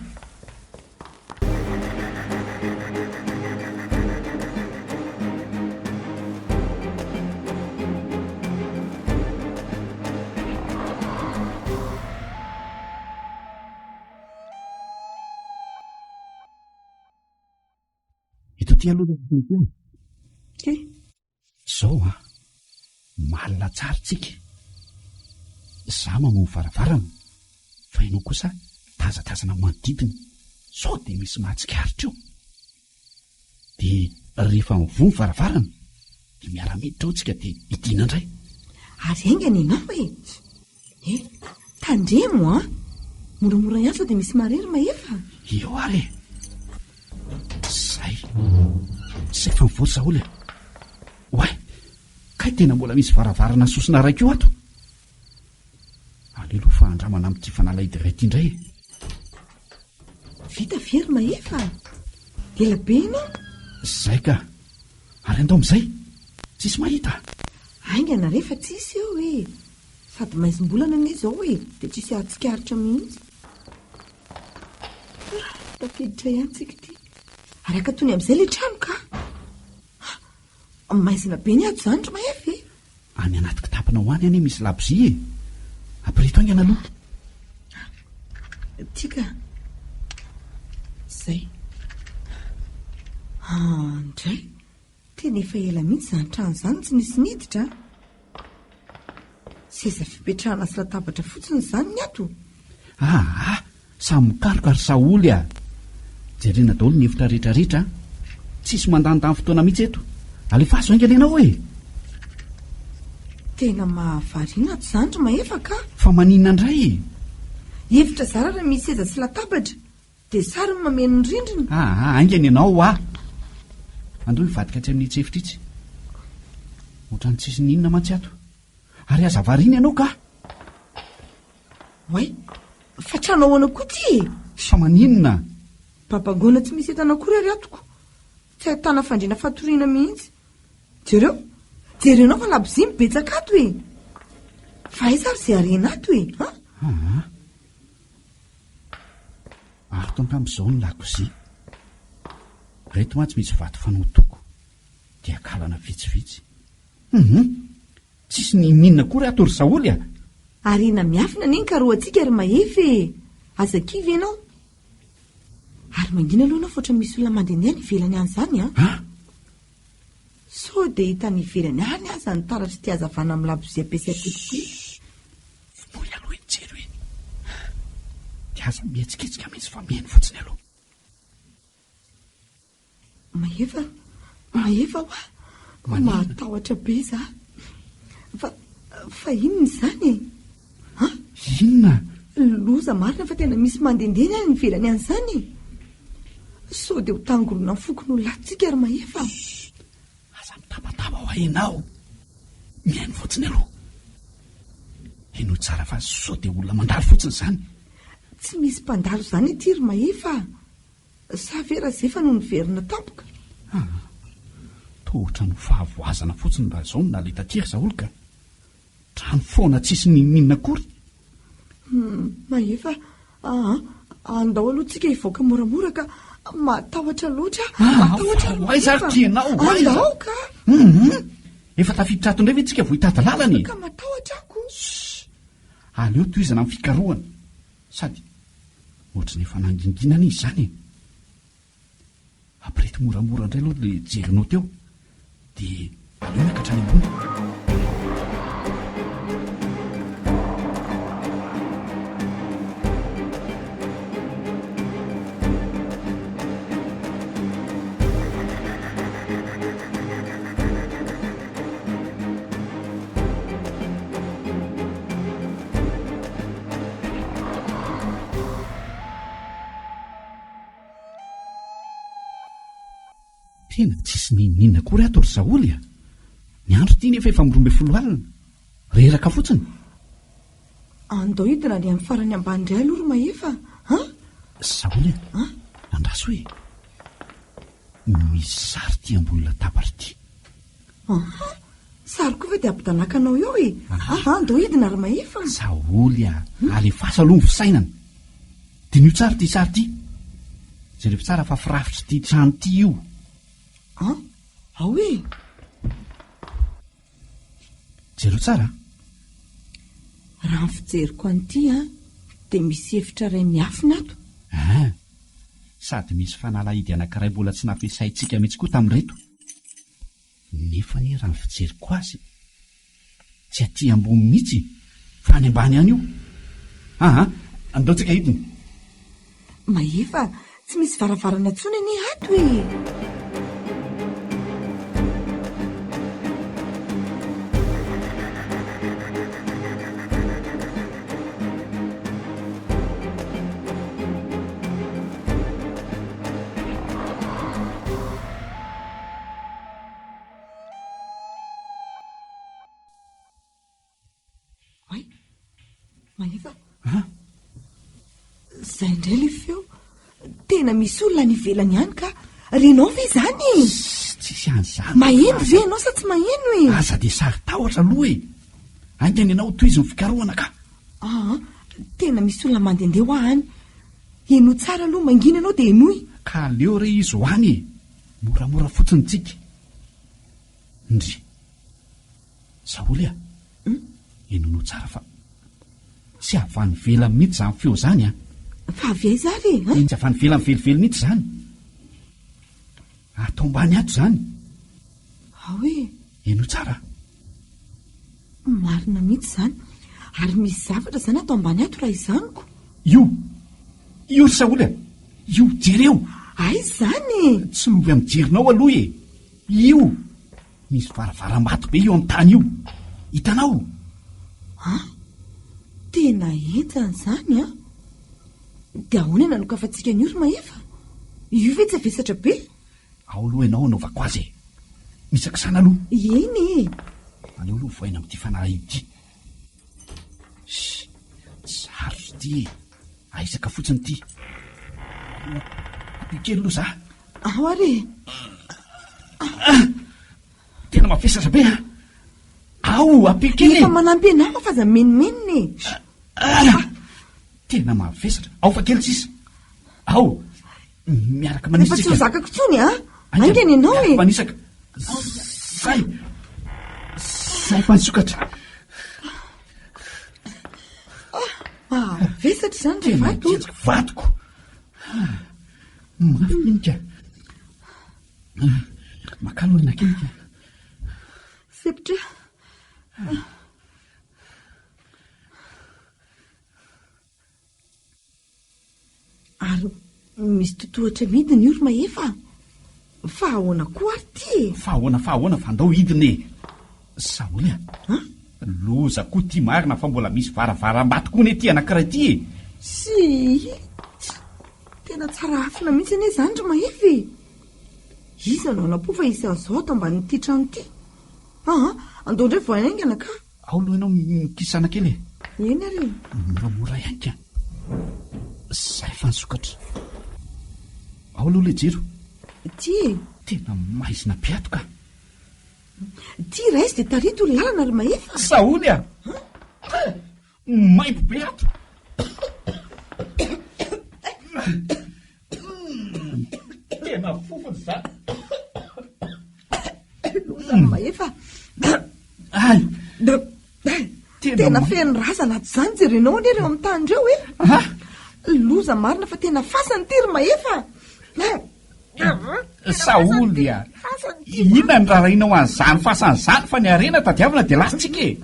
Eto aty aloha ilay ity. Ke. Zao an, malina tsara tsika. Za mamoha ny varavarana, fa ianao kosa tazatazana manodidina, sao dia misy mahatsikaritra eo. Dia rehefa mivoha ny varavarana, dia miara-miditra ao tsika dia hidiana indray. Ary haingana ianao e! Eh, tandremo an! Moramora ihany sao dia misy marary mahefa. Eo ary e! Zay. Zay fa mivory Saholy e. Oay, kay tena mbola misy varavarana sosona iray koa ato. Aleo aloha fa andramana amin'ity fanalahidy iray ity indray e. Vita ve ry Mahefa? Ela be ianao. Zay ka. Ary andao amin'izay. Tsisy mahita. Haingana re fa tsisy eo e. Sady maizim-bolana anie izao e, dia tsisy hahatsikaritra mihitsy. Ah, tafiditra ihany tsika ity. Ary akatony amin'izay ilay trano ka. Ah, maizina be ny ato izany ry Mahefa e. Any anaty kitaponao any anie misy labozia e. Ampireto haingana aloha. Ity ka. Izay. Ah, ndray. Tena efa ela mihitsy izany trano izany tsy nisy niditra a! Seza fipetrahana sy latabatra fotsiny izany ny ato? Aa! Samy mikaroka ry Saholy a! Jerena daholo ny efitra rehetra rehetra a! Tsisy mandanindany fotoana mihitsy eto. Alefaso haingana ianao e! Tena mahavariana ato izany ry Mahefa ka! Fa maninona indray e? Efitra zara raha misy seza sy latabatra. Dia sary ny mameno ny rindrina. Aa, haingana ianao hoa! Andao hivadika atsy amin'itsy efitra itsy. Ohatran'ny tsisy n'inona mantsy ato. Ary aza variana ianao ka! Oay, fa trano ahoana koa ity e? Fa maninona? Babangoana tsy misy entana akory ary atoko. Tsy ahitana fandriana fatoriana mihitsy. Jereo, jerenao fa labozia no betsaka ato e! Fa aiza ary izay harena ato e? An? Aa. Ato angamba izao ny lakozia. Ireto mantsy misy vato fanao toko, dia akalana vitsivitsy. Hum! Tsisy n'inon'inona akory ato ry Saholy a! Harena miafina anie ny karohantsika ry Mahefa e! Aza kivy ianao. Ary mangina aloha ianao fa ohatran'ny misy olona mandehandeha any ivelany any izany an! An! Sao dia hita any ivelany any aza ny taratr'ity hazavana amin'ny labozia ampiasaiko ity. Vonoy aloha iny jiro iny. Dia aza mihetsiketsika mihitsy fa mihaino fotsiny aloha. Mahefa, mahefa hoa. Mahatahotra be za. Fa, fa inona izany e? An? Inona? Loza marina fa tena misy mandehandeha any ivelany any izany e. Sao dia ho tangorona ny fokonolona tsika ry Mahefa. Aza mitabataba hoa ianao. Mihaino fotsiny aloha. Henoy tsara fa sao dia olona mandalo fotsiny izany. Tsy misy mpandalo izany ity ry Mahefa a. Sa ve Razefa no niverina tampoka? Aa, toa ohatran'ny ho fahavoazana fotsiny raha izao no naleha taty ry Saholy ka. Trano foana tsisy n'inon'inona akory. Hum, Mahefa aa, andao aloha tsika hivoaka moramora ka. Matahotra loatra aho. Ah, Matahotra ho aiza ary ty ianao? Ho aiza? Andao ka. Hum, efa tafiditra ato indray ve tsika vao hitady lalana e? Ka matahotra aho ko. Shh, aleo tohizana amin'ny fikarohana. Sady ohatry ny efa nangingina anie izany e. Ampireto moramora indray aloha ilay jerinao teo dia aleo miakatra any ambony. Tena tsisy n'inon'inona akory ato ry Saholy a! Ny andro ity nefa efa amin'ny 12 alina. Reraka fotsiny. Andao hidina any amin'ny farany ambany indray aloha ry Mahefa a! Saholy a! Andraso e! Misy sary ity ambony latabatra ity. Aha! Sary koa ve dia ampidanàka anao eo e? Aha, andao hidina ry Mahefa. Saholy a! Alefaso aloha ny fisainana. Diniho tsara ity sary ity. Jereo tsara fa firafitr'ity trano ity io. An? Ao e! Jereo tsara a! Raha ny fijeriko an'ity an, dia misy efitra iray miafina ato. An! Sady misy fanalahidy anankiray mbola tsy nampiasaintsika mihitsy koa tamin'ireto. Nefa anie raha ny fijeriko azy, tsy aty ambony mihitsy fa any ambany any io. Aa, andao tsika hidina. Mahefa, tsy misy varavarana intsony anie ato e! Oay, Mahefa. An? Izay indray ilay feo. Tena misy olona any ivelany any ka. Renao ve izany e? Tsisy an'izany. Maheno ve ianao sa tsy maheno e? Aza dia saro-tahotra aloha e. Haingana ianao tohizo ny fikarohana ka. Aa, tena misy olona mandehandeha hoa any. Henoy tsara aloha, mangina ianao dia henoy. Ka aleo re izy ho any e. Moramora fotsiny tsika. Ndry. Saholy a! Henoinao tsara fa tsy avy any ivelany mihitsy izany feo izany an! Fa avy aiza ary e? Tsy avy any ivelany velively mihitsy izany. Ato ambany ato izany. Ao e! Henoy tsara. Marina mihitsy izany. Ary misy zavatra izany ato ambany ato raha izany ko. Io! Io ry Saholy a! Io, jereo! Aiza izany e? Tsy lovy amin'ny jerinao aloha e! Io! Misy varavaram-bato be io amin'ny tany io. Hitanao? An! Tena henjana izany an! Dia ahoana no hanokafantsika an'io ry Mahefa? Io ve tsy havesatra be? Ao aloha ianao hanaovako azy e! Misakisana aloha. Eny e! Aleo aloha vohaina amin'ity fanahy ity. Shh! Sarotra ity e! Ahisaka fotsiny ity. Ampio kely aloha za. Ao ary e! Tena mavesatra be an! Ao, ampio kely e! Efa manampy anao fa aza menomenona e! Tena mavesatra. Ao fa kely sisa. Ao! Miaraka manisaka. Efa tsy ho zakako intsony a! Haingana ianao e! Miaraka manisaka. Zay! Zay fa nisokatra. Ah, vesatra izany ry vato. Tena vatoko. Mafy minika. Makalo aina kely. Sepotra. Ary misy totohatra midina io ry Mahefa a! Fa ahoana koa ary ity e? Fa ahoana fa ahoana fa andao hidina e! Saholy a! Loza koa ity marina fa mbola misy varavaram-bato koa anie ity anankiray ity e! Tsia! Tena tsara afina mihitsy anie izany ry Mahefa e! Iza no hanam-po fa hisy an'izao ato ambanin'ity trano ity? Aa! Andao indray vao haingana ka! Ao aloha ianao mikisana kely e. Eny ary e. Moramora ihany ka. Zay fa nisokatra. Ao aloha ilay jiro. Ity e. Tena maizina be ato ka. Ity raiso dia tarito ny lalana ry Mahefa. Saholy a! Maimbo be ato. Tena fofona izany. Loza Mahefa. Ay! Tena feno razana ato izany jerenao anie ireo amin'ny tany ireo e. Loza marina fa tena fasana ity ry Mahefa. Saholy a! Inona ny rarahinao an'izany fasana izany fa ny harena tadiavina dia lasantsika e!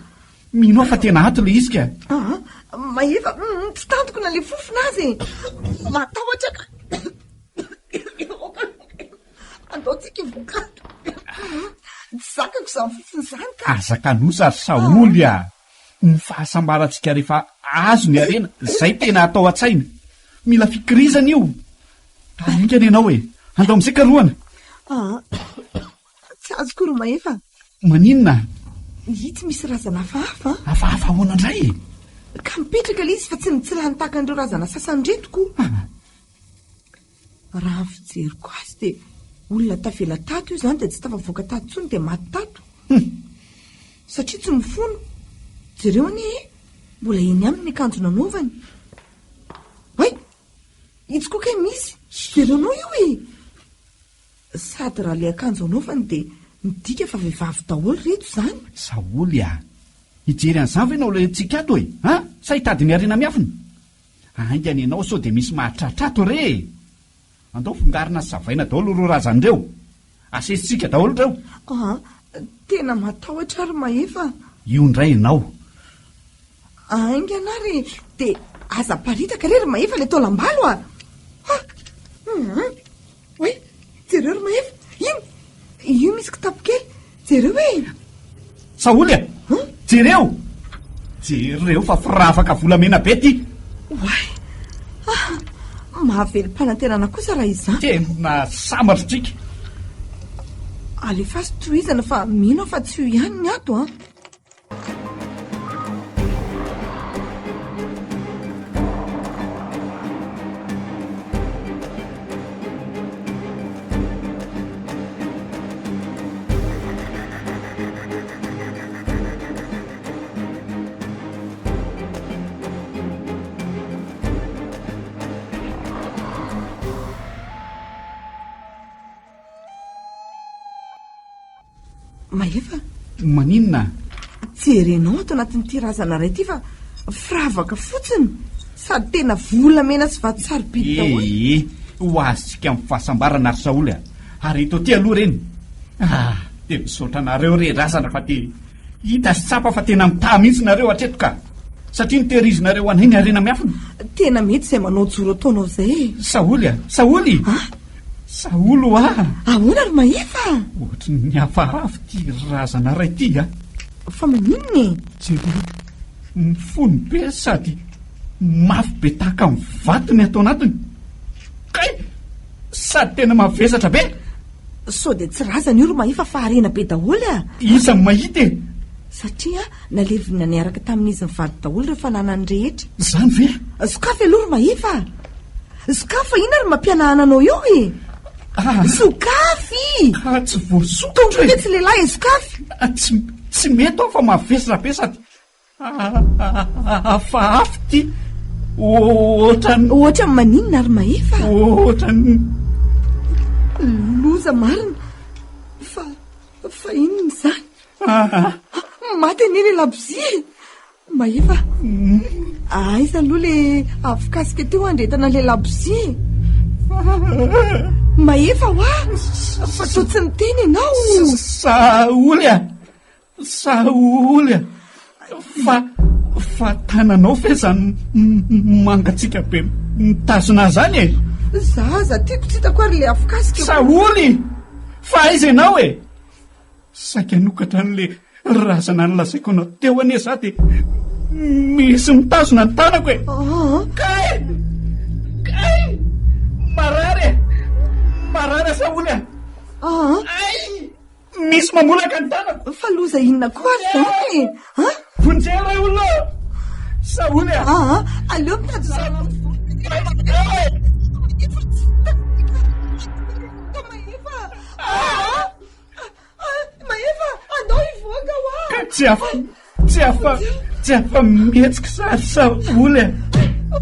Mino aho fa tena ato ilay izy ka. Aa, Mahefa, tsy tantiko na ilay fofona aza e. Matahotra ka. Andao tsika hivoaka ato. Tsy zakako izany fofona izany ka. Aza kanosa ry Saholy a! Ny fahasambarantsika rehefa azo ny harena, izay tena atao an-tsaina. Mila fikirizana io. Haingana ianao e! Andao amin'izay karohana. Aa. Tsy azoko ry Mahefa. Maninona? Itsy misy razana hafahafa an! Hafahafa ahoana indray e? Ka mipetraka ilay izy fa tsy mitsilany tahaka an'ireo razana sasany ireto ko. Raha ny fijeriko azy dia olona tavela tato io izany dia tsy tafavoaka tato intsony dia maty tato. Satria tsy mifono. Jereo anie e! Mbola eny aminy ny akanjo nanaovany. Oay! Itsy koa kay misy! Jereonao io e! Sady raha le akanjo anaovany dia midika fa vehivavy daholo reto izany. Saholy a! Hijery an'izany ve ianao ilay antsika ato e? An? Sa hitady ny harena miafina? Haingana ianao sao dia misy mahatratra ato re e! Andao fongarina sy savaina daholo ireo razana ireo! Asesitsika daholo ireo! Aa! Tena matahotra aho ry Mahefa a! Io indray ianao! Haingana ary e! Dia aza aparitaka re ry Mahefa ilay taolam-balo a! Ha! Hum! Oay! Jereo ry Mahefa! Iny! Io misy kitapo kely! Jereo e! Saholy a! Jereo! Jereo fa firavaka volamena be ity! Oay! Ah! Mahavelom-panantenana kosa raha izany. Tena sambatra tsika! Alefaso tohizana fa mino aho fa tsy io ihany ny ato an! Mahefa. Maninona? Jerenao ato anatin'ity razana iray ity fa firavaka fotsiny sady tena volamena sy vato sarobidy daholo. Ee, ho azontsika amin'ny fahasambarana ry Saholy a! Ary eto aty aloha ireny. Ah, dia misaotra anareo re razana fa dia hita sy tsapa fa tena mitaha mihitsy nareo hatreto ka! Satria notehirizinareo ho anay ny harena miafina. Tena mety izay manao joro ataonao izay e! Saholy a! Saholy! Saholy hoa! Ahoana ry Mahefa? Ohatry ny hafahafa ity razana iray ity a! Fa maninona e? Jereo, mifono be sady mafy be tahaka ny vato ny ato anatiny. Kay! Sady tena mavesatra be! Sao dia tsy razana io ry Mahefa fa harena be daholo a! Iza no mahita e? Satria nalevina niaraka tamin'izy mivady daholo ireo fananany rehetra. Izany ve? Sokafy aloha ry Mahefa a! Sokafy fa inona ry mampihanahana anao eo e? Ah. Sokafy! Ah, tsy voasokatra e! Tompo tsy lehilahy e, sokafy! Ah, tsy, tsy mety aho fa mavesatra be sady hafahafa ity. Ohatran'ny... Ohatran'ny maninona ry Mahefa? Ohatran'ny... Loza marina. Fa, fa inona izany? Maty anie ilay labozia e! Mahefa, aiza aloha le afokasika teo andretana ilay labozia e? Mahefa hoa! Fa toa tsy miteny ianao! Saholy a! Saholy a! Fa, fa tananao ve izany mangatsiaka be mitazona azy any e? Za aza tiako tsy hitako ary ilay afokasika. Saholy! Fa aiza ianao e? Saika hanokatra an'ilay razana nolazaiko anao teo anie za dia misy mitazona ny tanako e. Kay! Kay! Marary e! Marary aho Saholy a! Ay! Misy mamolaka ny tanako. Fa loza inona koa ary izany e? An? Vonjeo ray olona ô! Saholy a! Aleo mitady lalana. Mahefa, andao hivoaka hoa! Ka tsy afa, tsy afa, tsy afa mihetsika sary Saholy a!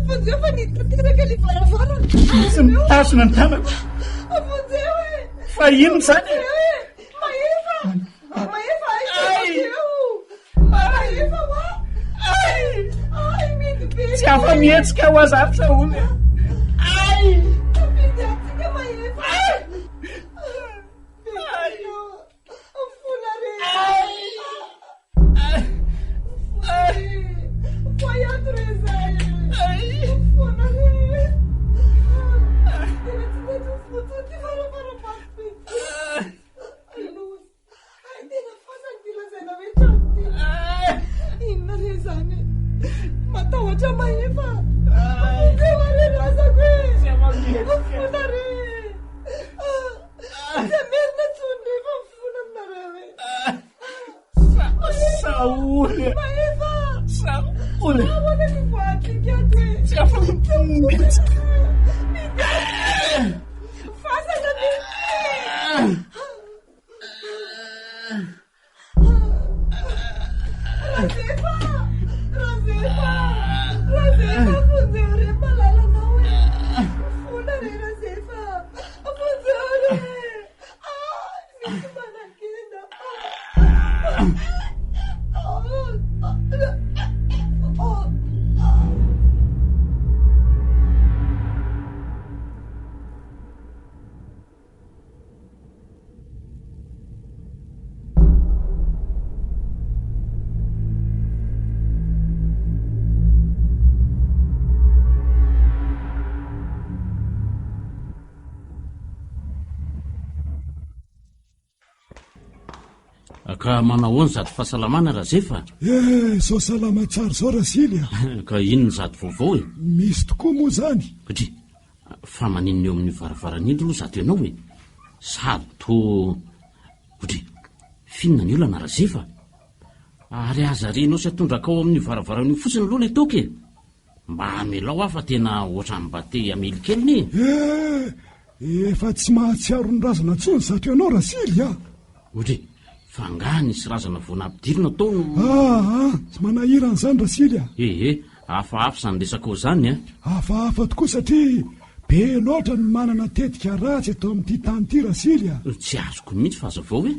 Vonjeo fa nitanteraka ilay varavarana! Misy mitazona ny tanako. Vonjeo e! Fa inona izany e? Mahefa! Mahefa, aiza vonjeo! Mahefa hoa! Ay! Ay, midy be! Tsy afa mihetsika ho aza ary Saholy a! Ay! Midy antsika Mahefa! Ay! Matahotra mahefa. Vonjeo re razako e. Mifona re. Tsy hamerina intsony rehefa mifona aminareo. Saholy a! Mahefa! Saholy! Ahoana ny voantsika ato e? Tsy afa-mihetsika. Fasana mihitsy! Razefa! Razefa! Razefa, vonjeo re malalanao e! Mifona re Razefa! Vonjeo re! Ah, misy manakenda. Ka manahoana izato fahasalamana Razefa? Eh, izao salama tsara izao Rasily a! Ka inona izato vaovao e? Misy tokoa moa izany. Dry, fa maninona eo amin'io varavarana io aloha izato ianao e? Sady toa... Dry, f'inona ny olana Razefa? Ary aza renao sy atondrakao amin'io varavarana io fotsiny aloha ilay toaka e! Mba amelao aho fa tena ohatran'ny mba te hamely kely ne! Eh, efa tsy mahatsiaro ny razana intsony zato ianao Rasily a! Odry, fa angaha nisy razana vao nampidirina tao no. Aa, tsy manahirana izany Rasily a! Ehe, hafahafa izany resakao izany a! Hafahafa tokoa satria be loatra ny manana tetika ratsy eto amin'ity tany ity Rasily a! Tsy azoko mihitsy fa hazavao hoe.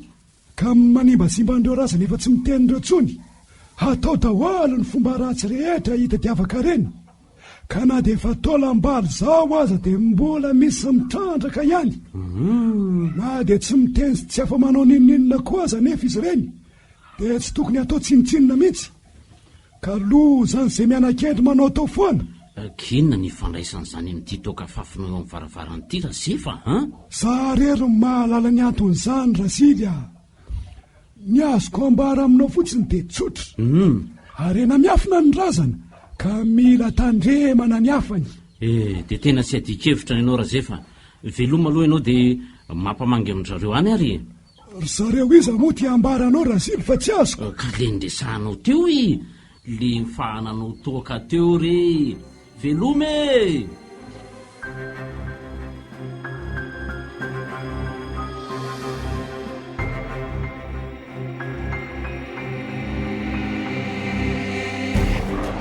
Ka manimbazimba an'ireo razana efa tsy miteny ireo tsony. Hatao daholo ny fomba ratsy rehetra hitadiavan-karena. Ka na dia efa taolam-balo izao aza dia mbola misy mitrandraka ihany. Na dia tsy miteny sy tsy afa-manao n'inon'inona koa aza anefa izy ireny dia tsy tokony hatao tsinontsinona mihitsy. Ka loza an'izay miana-kendry manaotao foana. K'inona ny ifandraisan'izany amin'ity toaka afafinao eo amin'ny varavarana ity Razefa an? Za rery no mahalala ny anton'izany Rasily a! Ny azoko ambara aminao fotsiny dia tsotra. Harena miafina ny razana ka mila tandremana ny hafany. Eh, dia tena tsy adin-kevitra ny anao Razefa. Veloma aloha ianao dia mampamangy amin-dry zareo any ary e! Ry zareo iza moa ty ambaranao Razily fa tsy azoko? Ka le niresahanao teo e! Le nifahananao toaka teo re! Veloma e!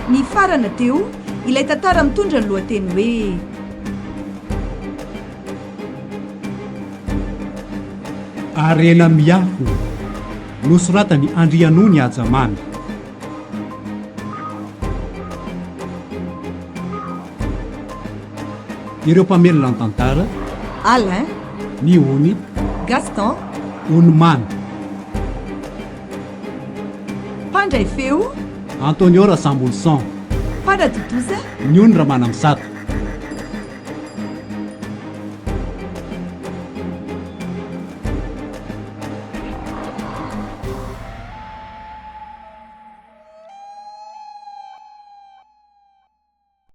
Nifarana teo ilay tantara mitondra ny lohateny hoe. Harena miafina, nosoratan'i Andrianony Hajamamy. Ireo mpamelona ny tantara. Alain. Ny Ony. Gaston. Onimamy. Mpandray feo. Antonio Rasambolison. Mpanatontosa. Ny Ony Ramanamisato.